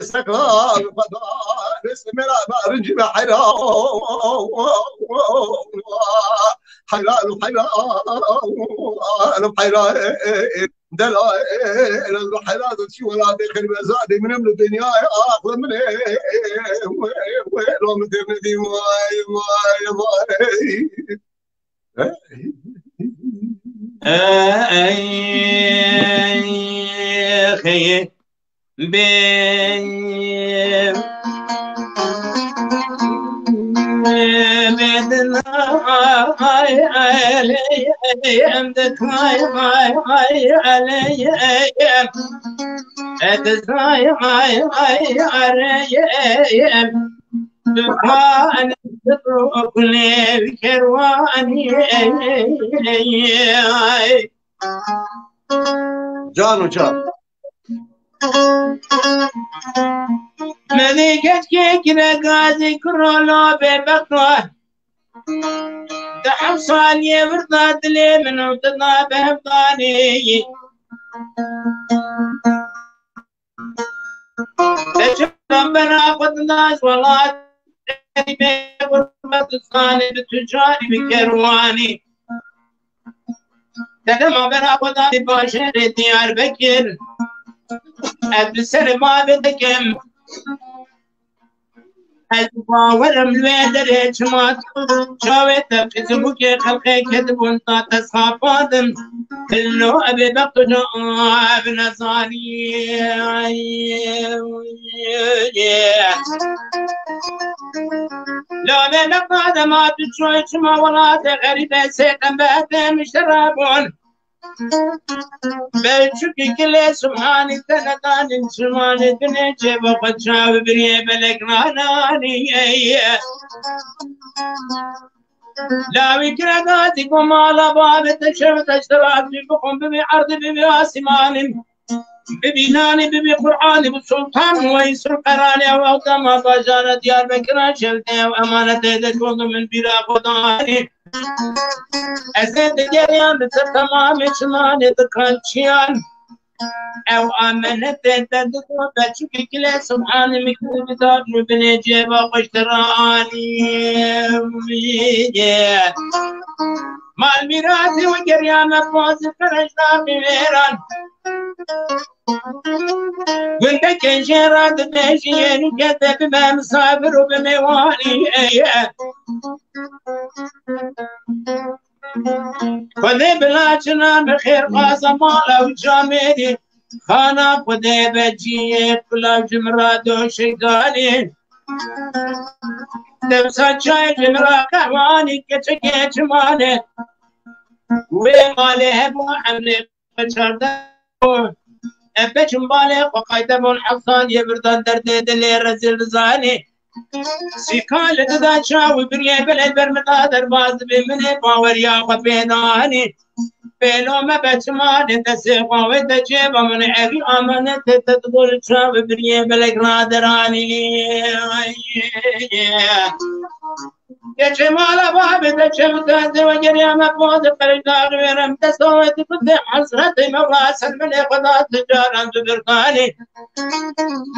sekla xwedarê, semera rincî ve heyran, heyran, heyran, heyran. Delal, ez bi heyran çi welatê xerbezadê minim li dinyayê, axle min ê, wê, wê, lo min tê nedî, vay, vay, vay. Ey, ey, ey, Can û can. Menî keçkê kire gazî kurolo bêbexto. Di heft saliyê virda dilê min û tu da bevdanê. Te çavan bera xwe dida ji welat, bê gurbet û zanê bi tu carî bi kerwanî. Te dema bera xwe da di bajarê Diyarbekir, ez bi ser bavê dikim. Ez bawerim li wê derê çima çavê te qizibûkê xelqê kedibûn da te sapadim. Hilno ebê bexto ev nezanî. Lame bexta dema tu çoy çima welatê xerîbe sê tembe te miştera bûn. Belçûkî kilê Subhanî te nedanin çimanê binê cêba xwe çavi biriyê belek nananî. Lawî kire gatî ku mala bavê te şev te şterafî bixwin bibî erdî bibî asîmanî. Bibî nanî bibî Qur'anî bi Sultan Weysûl Qeranî ew ew dema bajara Diyarbekira şev te ew emanetê de gondo min bîra xwe danî. Ez ê digeriyan li ser temamê çimanê dikan çiyan. Ew amenetê te diko be çikî kilê Subhanî min kir bidar min binê cêba xwe ji te re anî. Mal mîratê we geriya me, pozî qirêj da bi mêran. Gundekê jê re dibêjî, yê nûke de bibe misafir û bi mêwanî. Xwedê bila çina bi xêr xwaza mala û camêrî. Xana Xwedê be ciyê kula ji min re doşê ganî. Demsa çayê ji min re qehwanî, keçekê çimanê. Wê malê hebû emrê çardeh. Em beçin balê xwe qayte bûn Hesan yê birdan derdê dilê rezîl dizanî. Sîka li dida çaw û biriyê belê ber min da derbaz dibê min ê baweriya xwe pê danî. Pêlo me be çimanê destê xwe wê te çêba min evî amanetê te dibû li çaw û biriyê belek raderanî. Geçê mala babê de çev derdê we geriya me pozê qerîdar wêrem destawê dibitê hesretê Mewla ser milê xwe da tu caran tu birkanî.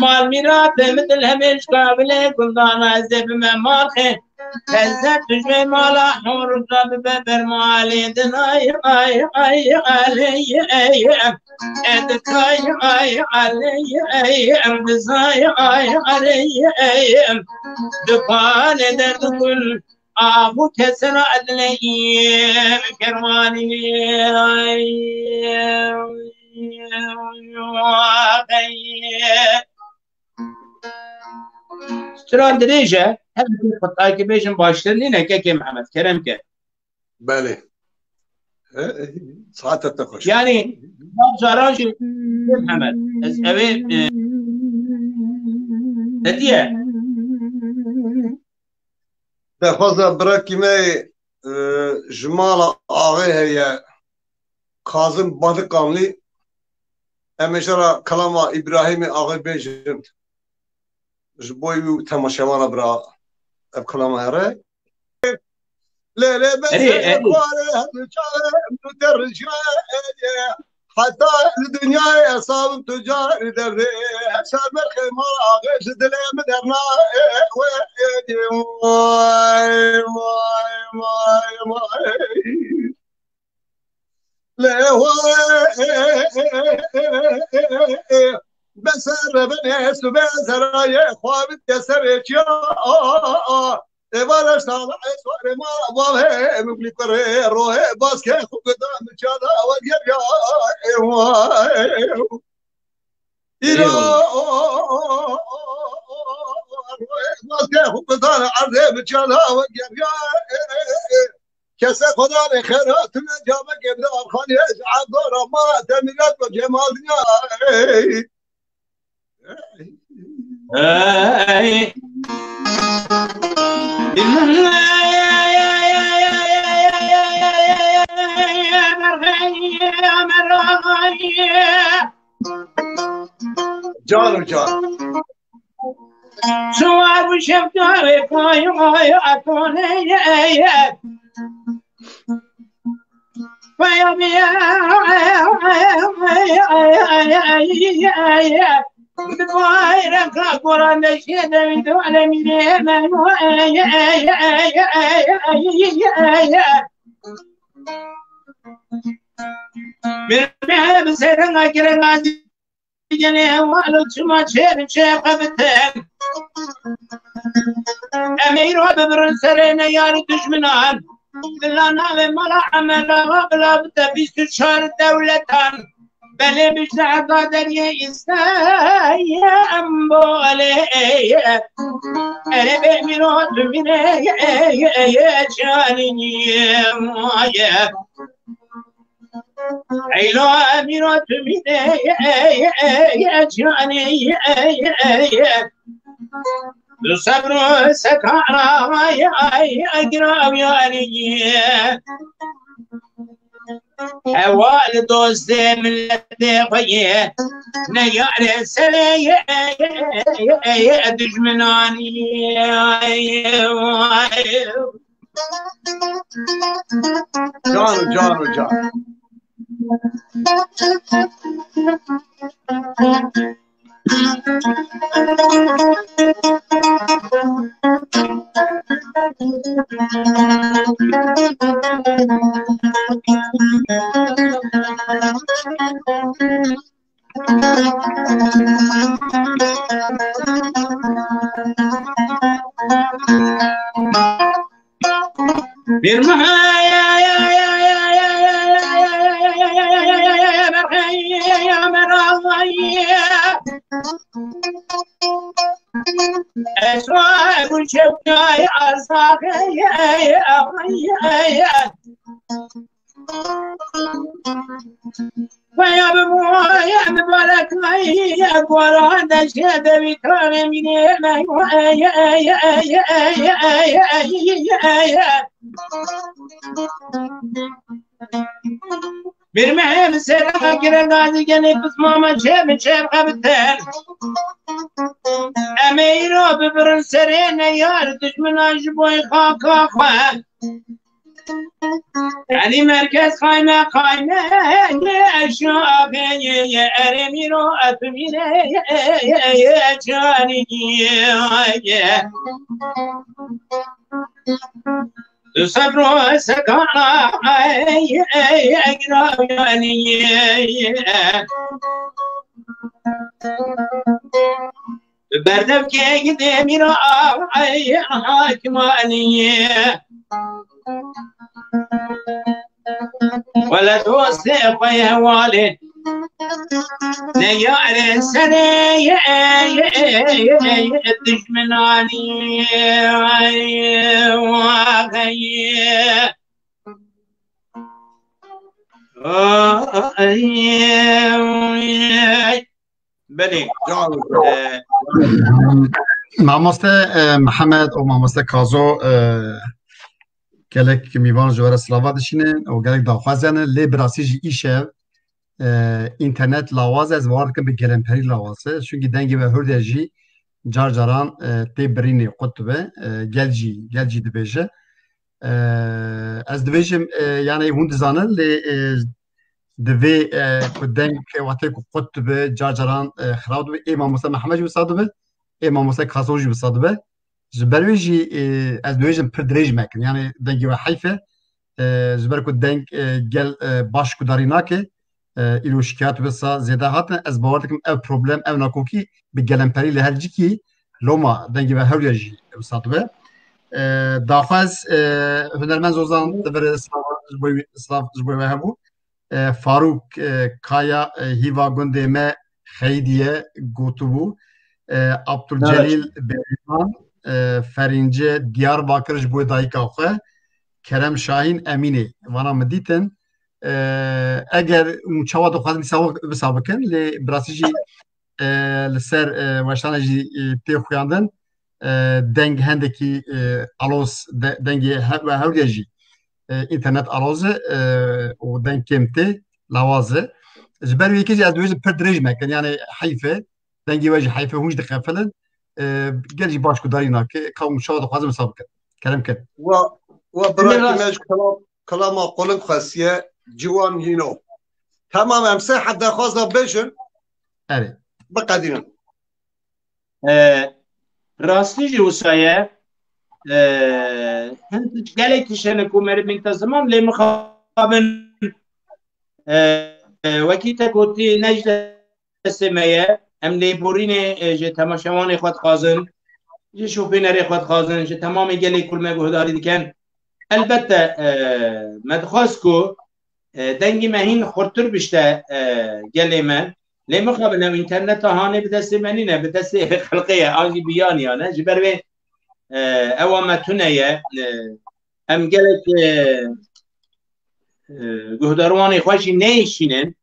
Mal mîratê min dil hemêş kabilê gundana ez ê bime malxê. Teze tu ji vê mala hor da bibe ber malê din ay ay ay alê. Edikay ay aleyem dizay ay aleyem. Dukane derdikun ahu kesena edleyem kerwani. Stran dirêj e, her bir xutayekî bêjin baştir nîne, kekê Mihemed, kerem ke. Belê. E, e, saete te xweş. Yani, baş caran jî Mihemed. Ez ewê, e, hediye. Dexwaza birakî me, e, ji mala axê heye, Kazim Badikamlî, em ê jara kelama Îbrahîmê axê bêjin. Ji bo wî û temaşevana bira ev kelama here. Lê lê Erê, bezê erê. Xwarê hemû çaxê em tu te rijayê. Heta li dinyayê hesabim tu carî derê. Her şer merxê mal axê ji dilê min dernayê. Wê, wê, vay, vay, vay, vay. Lê wê, beser rebenê subê zerayê xwe bide serê çiya. Êvara şala eswarê ma vavê muglî kurê rohê baskê xwe gida mi çala we geriya. Îro baskê xwe gida erdê mi çala we geriya. Kese Xwedê xêra tune came gevde arxanî ez Evdora ma Demirat ve Cemal dinya. Hey. Can û can. Suar bu şeftarê payı ay atone ye ye. Paya bir ye ye ye ye ye. Bi bayreka Kur'an de şedevî du alemî de men ye ye ye ye ye ye ye. Bir bir bir seren akire nazi. Gelê heval û çima çêr çêxebitin. Em ê îro bibirin serê neyar û dijminan. Bila navê mala Emel Axa bila bite bîst û çar dewletan. Belê bijde heta deriyê Îstanbulê. Erê bê mîro tu mînê canî ye. Eylo mîro tu mînê canî. Li sebr û sekana giravyanî. Heval dostê miletê xwe ye. Ne yarê serê ye, ye, ye, ye, dijminanî. Can û can û can. Bir Vaya bi moye mibarek ay, goran de şebe bir tane mine me. Bir mehem sera giren gazi gene kızmama çem çem kabtel. Emeyro bi birin serene yar, düşmüna ji boy kaka xwe. Elî merkez qayme qayme, eşaxê erê mîro efmîre, canî. Tu sebro sekana, egra yanî. Berdevkê demîra hakimaniye. Wele dostê xwe ye walê. Ne yarê serê ye, ye, ye, ye, dijminanî. Belê. Mamoste, e, Mihemed û mamoste Kazo, e, gelek mîvan ji we re silava dişînin û gelek daxwaze ne, lê bi rastî jî îşev, e, înternet lawaz e, ez bawer dikim bi gelemperî lawaz e. Çunkî dengê we hûr de jî car caran, e, tê birînê, qut dibe, e, gel jî, gel jî dibêje. E, ez dibêjim, e, yani hûn dizanin, lê, e, divê, e, ku deng wextê ku qut dibe, car caran, e, xirab dibe, ê mamoste Mihemed jî wisa dibe, ê mamoste Kazo jî wisa dibe. Ji ber wê jî, e, ez dibêjim pir dirêj mekin. Yani dengê we heyf e. E, ji ber ku deng, e, gel, e, baş gudarî nake. E, îro şikayet wisa zêde hatine. Ez bawer dikim ev problem, ev nakokî bi gelemperî li her cikî loma dengê we hewliya jî wisa dibe. E, daxwaz, e, hunermend Zozan divire silav ji bo wî, silav ji bo we hebû. E, Farûk, e, Kaya, e, hîva gundê me Xeydiye gotibû. E, Abdulcelîl Bêrîvan, e, Ferînce Diyarbakir ji bo dayika xwe. Kerem Şahîn Emînê. Vana min dîtin. E, eger hûn çawa dixwazin dîsa wisa bikin, lê bi rastî jî, e, li ser, e, weşana jî, e, tê xuyandin, e, deng hendekî, e, aloz, de-, dengê he-, we hewlê jî, e, înternet aloz e, e, û deng kêm tê, lawaz e. Ji ber wê yekê jî ez dibêjim pir dirêj mekin, yani heyf e, dengê we jî heyf e, hûn jî diqefilin. E, gel jî baş gudarî nake, ka hûn çawa dixwazin wisa bikin. Kerem kin. Wa, wa Dilê birakî rast. Me ji kilam, kilama qulin xwestiye, ciwan hîno. Tamam, em sê heb daxwaza bêjin. Erê. Biqedînin. E, rastî jî wisa ye. E, hin gelek tişt hene ku meriv bînte ziman, lê mixabin, e, e, wekî te gotî, ne ji destê me ye. Em lêborînê, e, ji temaşevanê xwe dixwazin, ji şopênerê xwe dixwazin, ji temamê gelê ku li me guhdarî dikin. Elbette, e, me dixwest ku, e, dengê me hîn xurttir bişte, e, gelê me. Lê mixabin ew înterneta hanê bi destê me nîne, bi destê xelqê ye, an jî bi yan yan e. Ji ber vê, e, ewa me tune ye. E, em gelek, e, e, guhdarwanê xwe jî neyêşînin.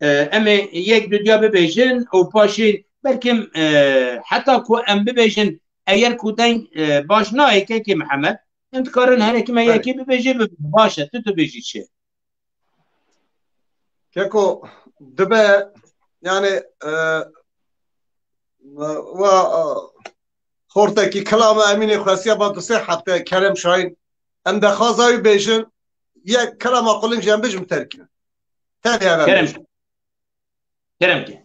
E, em ê yek du diya bibêjin û paşê belkim, e, heta ku em bibêjin, eger ku deng, e, baş nayê kekê Mihemed, em dikarin herek me Belê. Yekê bibêje, bibe baş e, tu dibêjî çi? Keko, dibe, yani, e, wa, e, xortekî kilama Emînê xwestiya va du sê hefte Kerem Şahîn. Em dexwaza wî bêjin, yek kilama quling jî em bijim terkî. Tevî hev em Kerem. Bêjin. Kerem ki.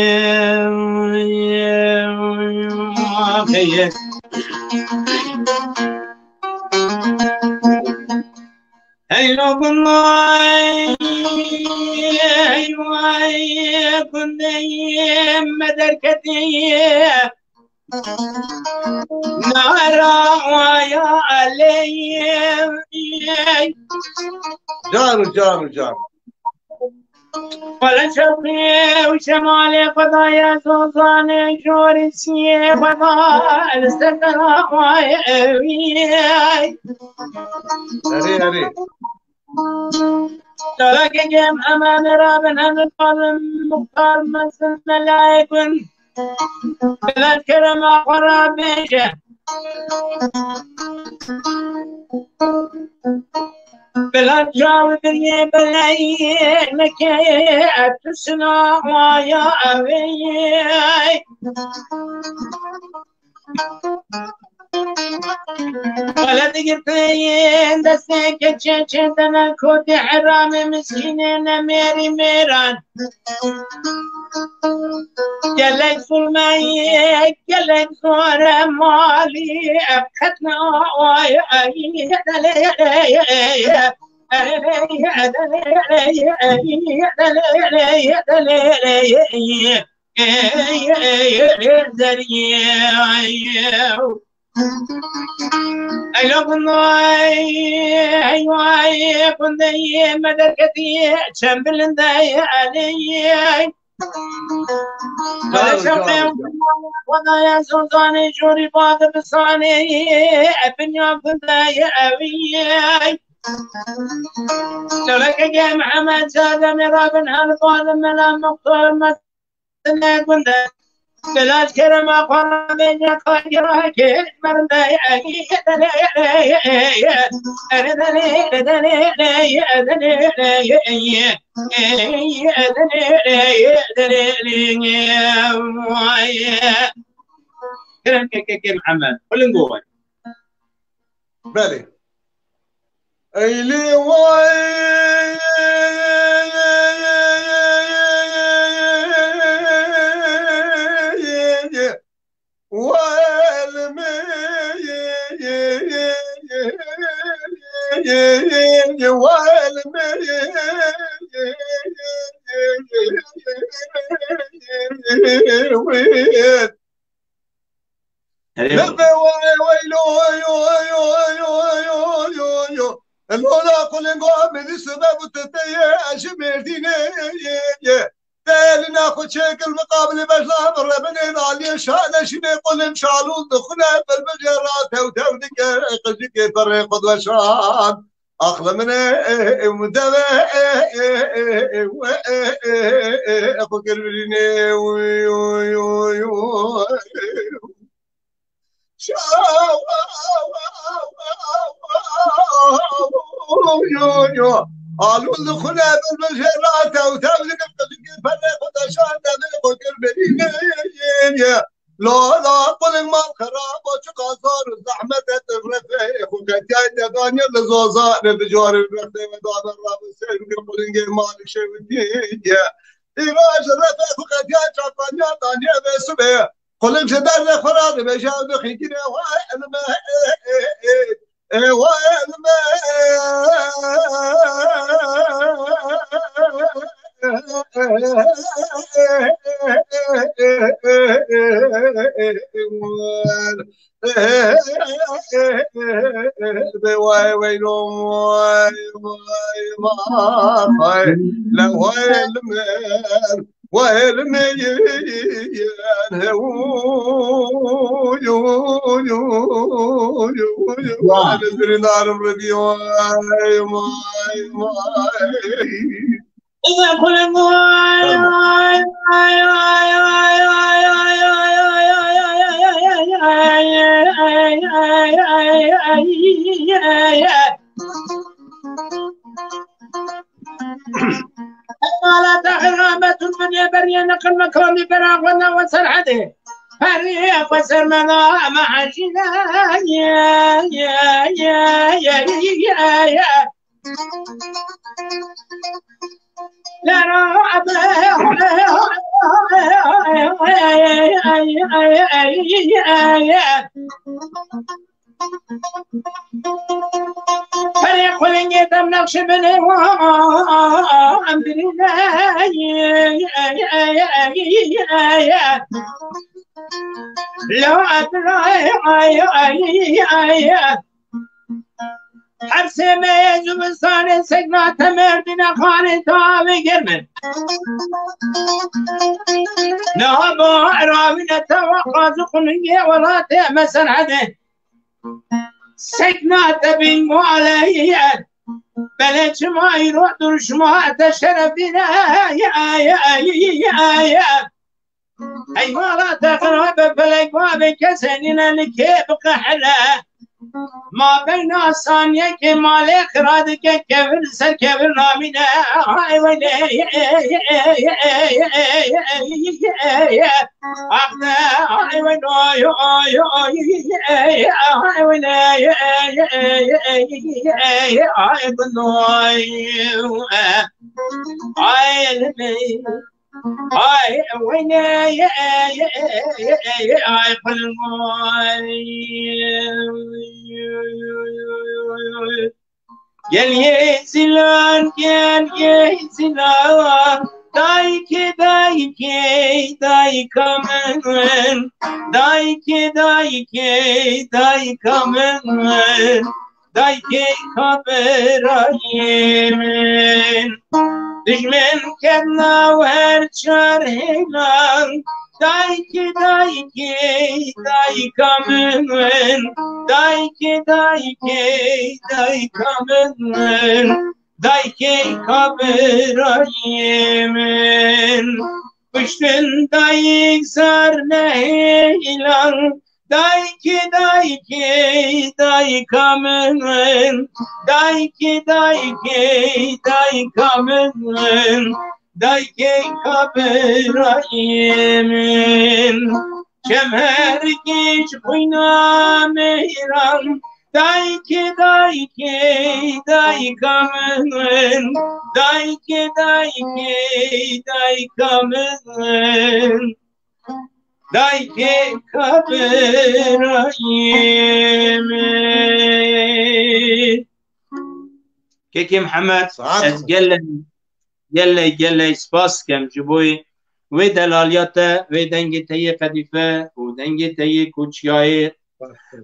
Hey, lo, gundê, hey, vay, gundê me derketî. Nara waya aleyê. Caro, caro, caro. Wala çapê û şemalê xwedaya zozanê jorî siyê xweda li ser dera waya ewî. Erê, erê. Çalakê gêm hemen rabin, hemin kalin muxtar mezin melayê gund. Bilat kerema xwe rabêje. Bilat çaw biriyê beleyê neke, etusina waya ewê. Wele digirteyên destê keçê çêdene kotê heramê miskînê ne mêrî mêran. Gelek zulmeyê, gelek zore malî, ev qet ne ay, ay, delê, delê, delê, delê, delê, delê, delê, delê, delê, delê, delê, delê, delê. Ey, ey, ey, ey, deriyê, ey, ey. Ey, lo, gundê, ey, vay, gundê me derketî, çend bilind e, elê, ey. Çawa, çawa, çawa. Xwedaya zozanê jorî bade bisanê, e, binya gundê, ey, ey. Çalakê Mihemed Cademê rabin, hel bade mela muxtar me. Gundê, gundê. Bilal kerema xwe bêje kayira kê merdê. Kerem ke, ke, ke Mihemed. Xulin go. Belê. Eylê vay, welmê, welmê. Erê. Lebe waye weylo, yo, yo, yo, yo, yo, yo. Lola kulingo beni sebep tuteye aşı Merdin'e. Elina xwe çêkir miqabilê beşla birre binê naliyê şane şînê qulên şalûl dixune bilbil jê ra tew tew dike qicikê perê xwe diweşan. Aqli min e, e, e, deve, e, e, e, e, e, e, e, e, xwe kir birînê, uy, uy, uy, uy. Şa-, yo, yo. Alûl dixune bilbil jê ra tew tew dike qicikê perê xwe deşan devê xwe kir birînê. Lo, lo, qulên mal xerab, o çiqa zor û zehmet e, tu refê xwe qetiyayê te daniye li zozanê bi carê rextê ve dane rabin seyr kir qulên gê mal şewitiye. Îro ji refê xwe qetiyayê çapaniya daniye vê sibê. Qulên ji derdê xwe re dibêje ew dixîkine, wa elme, e, e, e, e, wa elme. Vay, vay, lo, vay, vay, vay. La, vay, elmer, vay, elmer, yo, yo, yo, yo, yo, Vay. Elmer, narim, Rebî, vay, vay, vay. Mala tahir rahmetun min ê beriyê neqil mekamî bera xwe newe Serhedê. Periyê xwe ser mela me hecîne. Perê xulingê dem nexşi bine. Her sê me yê zivistanê sekna te merdîne xanê tavê germin. Niha ba erawîne te wa qazî xulingê welatê me Serhedê. Sekna te bîn mualeyî. Belê çima îro duruşma te şerefîne. Ey mala te xirabe felek babe kesê nîne li kê biqehile. Ma beyna saniyekê malê xira dike kevir ser kevir namîne. Ay wele. Ay wele. Ay wele. Ay wele. Ay wele, ay, ay, ay, ay, ay, ay, ay, ay. Gel ye zilan, gel ye zilan, dayke, dayke, dayka min, dayke, dayke, dayka min. Dayikê kabirayê min, dijmin ket nav her çar hêlan. Dayikê, dayikê, dayika min, dayikê, dayikê, dayika min, dayikê kabirayê min. Kuştin dayik sar nehêlan. Dayikê, dayikê, dayika min, dayikê, dayikê, dayika min, dayikê kabirayê min. Çem her giş xwîna mêran, dayikê, dayikê, dayika min, dayikê, dayikê, dayika min. Dayikê kabirayê min. Kekê Mihemed, Saet ez xwe. Gelek, gelek, gelek spas dikim ji bo wê delaliya te, wê dengê te yê qedîfe û dengê te yê koçiyayê.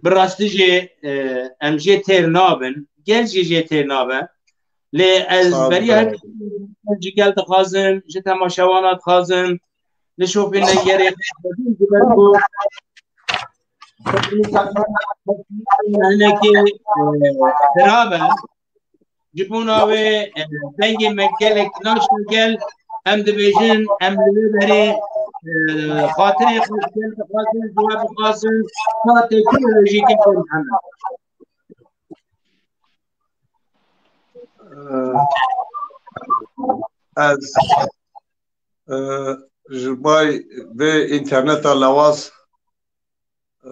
Bi rastî jî, e, em jê têr nabin, gel jî jê têr nabe. Lê ez beriya her tiştî ji gel dixwazim, ji temaşewana dixwazim, li şopên lengerê xwazim ji ber ku hinekê, e, xirab e. Ji bona wê, e, dengê me gelek naşne gel, em dibêjin, em li vê berê, e, xatirê xwe ji gel dixwazin, ji we bixwazin, ka teknolojî gelin heme. Ez, e, ji bay vê înterneta lewaz, e,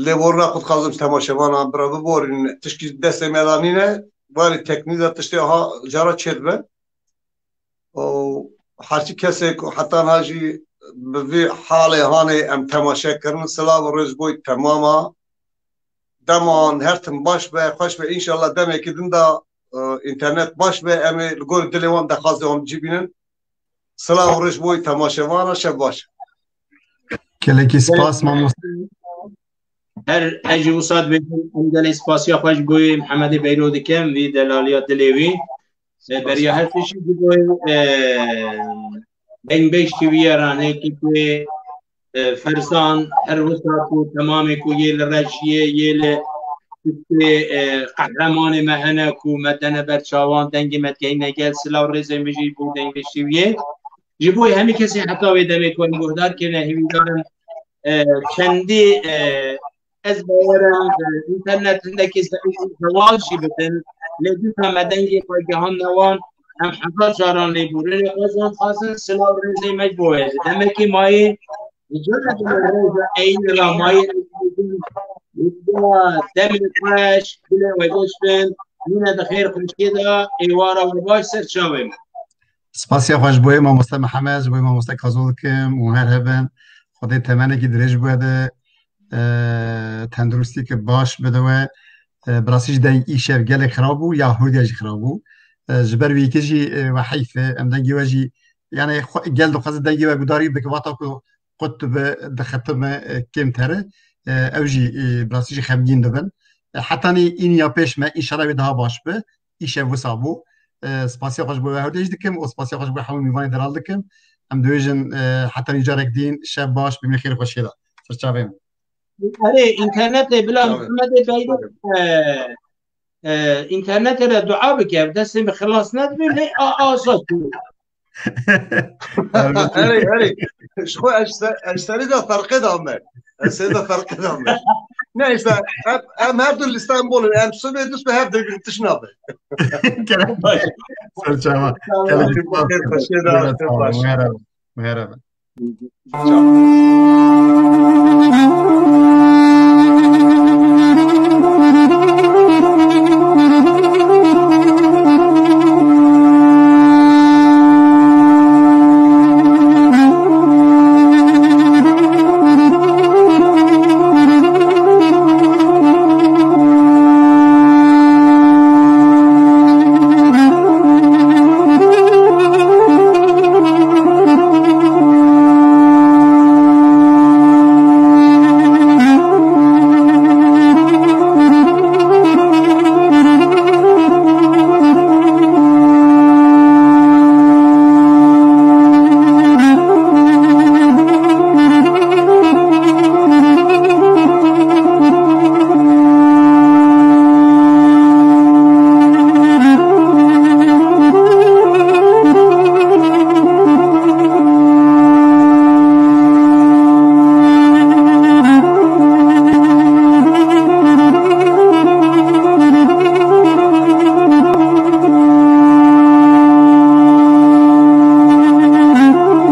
lê borîna xwe dixwazim ji temaşevanan bira biborînin. Tişkî destê me de nîne, barî teknîk de tiştê ha cara çêdibe. Û her çi kesê ku heta niha jî bi vî halê hanê em temaşe kirin, silav û rêz bo temama. Deman her tim baş be, xweş be. Înşallah demekî din de, e, înternet baş be, em ê li gor dilê wan dexwazê wan cî bînin. Silav û rêz bo temaşevana, şev baş. Gelekî spas mamoste. Her ez jî wisa dibêjim, em gelê spasiya xwe ji bo Mihemedê Beyro dikim, vî delaliya dilê wî. E, beriya her tiştî ji bo, e, dengbêj T V'ye re, ne ki ku, e, Ferzan, her wisa ku temamê ku yê li rejiyê, yê li tiştê, e, qehremanê me hene ku me dene ber çawan, dengê me digehîne gel, silav rêzê min jî bo dengbêj T V'ye. Ji bo hemî kesê heta wê demê ku em guhdar kirine, hêvîdar im, e, çendî, e, ez bawer im, e, înternet hindekî ze-, zewal jî bitin, lê dîsa me dengê xwe gihandine wan, em hezar caran lê borînê xwe ji wan dixwazin, silav rêzê me ji bo we. Ji demekî mayî, ji cem me rêza eyni ra mayî, ez dibêjim, demê xweş, gulê we geş bin, mîne di xêr xweşiyê de, êwara we baş ser çavê me. Spasiya xwe ji bo yê mamoste Mihemed, ji bo yê mamoste Kazo dikim û her hebin. Xwedê temenekî dirêj bi we de, e, tenduristî ki baş bide we. E, bi rastî jî deng îşev gelek xirab bû ya hûrdiya jî xirab bû. E, ji ber wî yekê jî, e, we heyf e. Em dengê we jî, yani xwe, gel dixwaze dengê we gudarî bike, wata ku qut dibe, dixetime, e, kêmtere. E, ew jî, e, bi rastî jî xemgîn dibin. E, hetanî înî ya pêş me, înşallah wê daha baş be. Îşev wisa bû. E, spasiya xwe ji bo we hewdêj dikim û spasiya xwe ji bo hemû mîvanê delal dikim. Em dibêjin, e, heta wî carek dîn, şev baş, bimînin xêr û xweşiyê de. Ser çavê min. Erê, înternetê bila Çavê. Mihemedê Beyro, e, e, înternetê re dua bike, ev destê min xilas nedibe, lê a, a, azad bû. Erê, erê. Ji xwe ez se-, ez serî de ferqê de me. Ez serî de ferqê de me. Neyse, em, em her du li Stenbolê, em sibê du sibê hev de tişt nabe. Kerem baş. Ser çava. Kerem baş. Xweşê de, baş. Merhaba. Merhaba. Çao.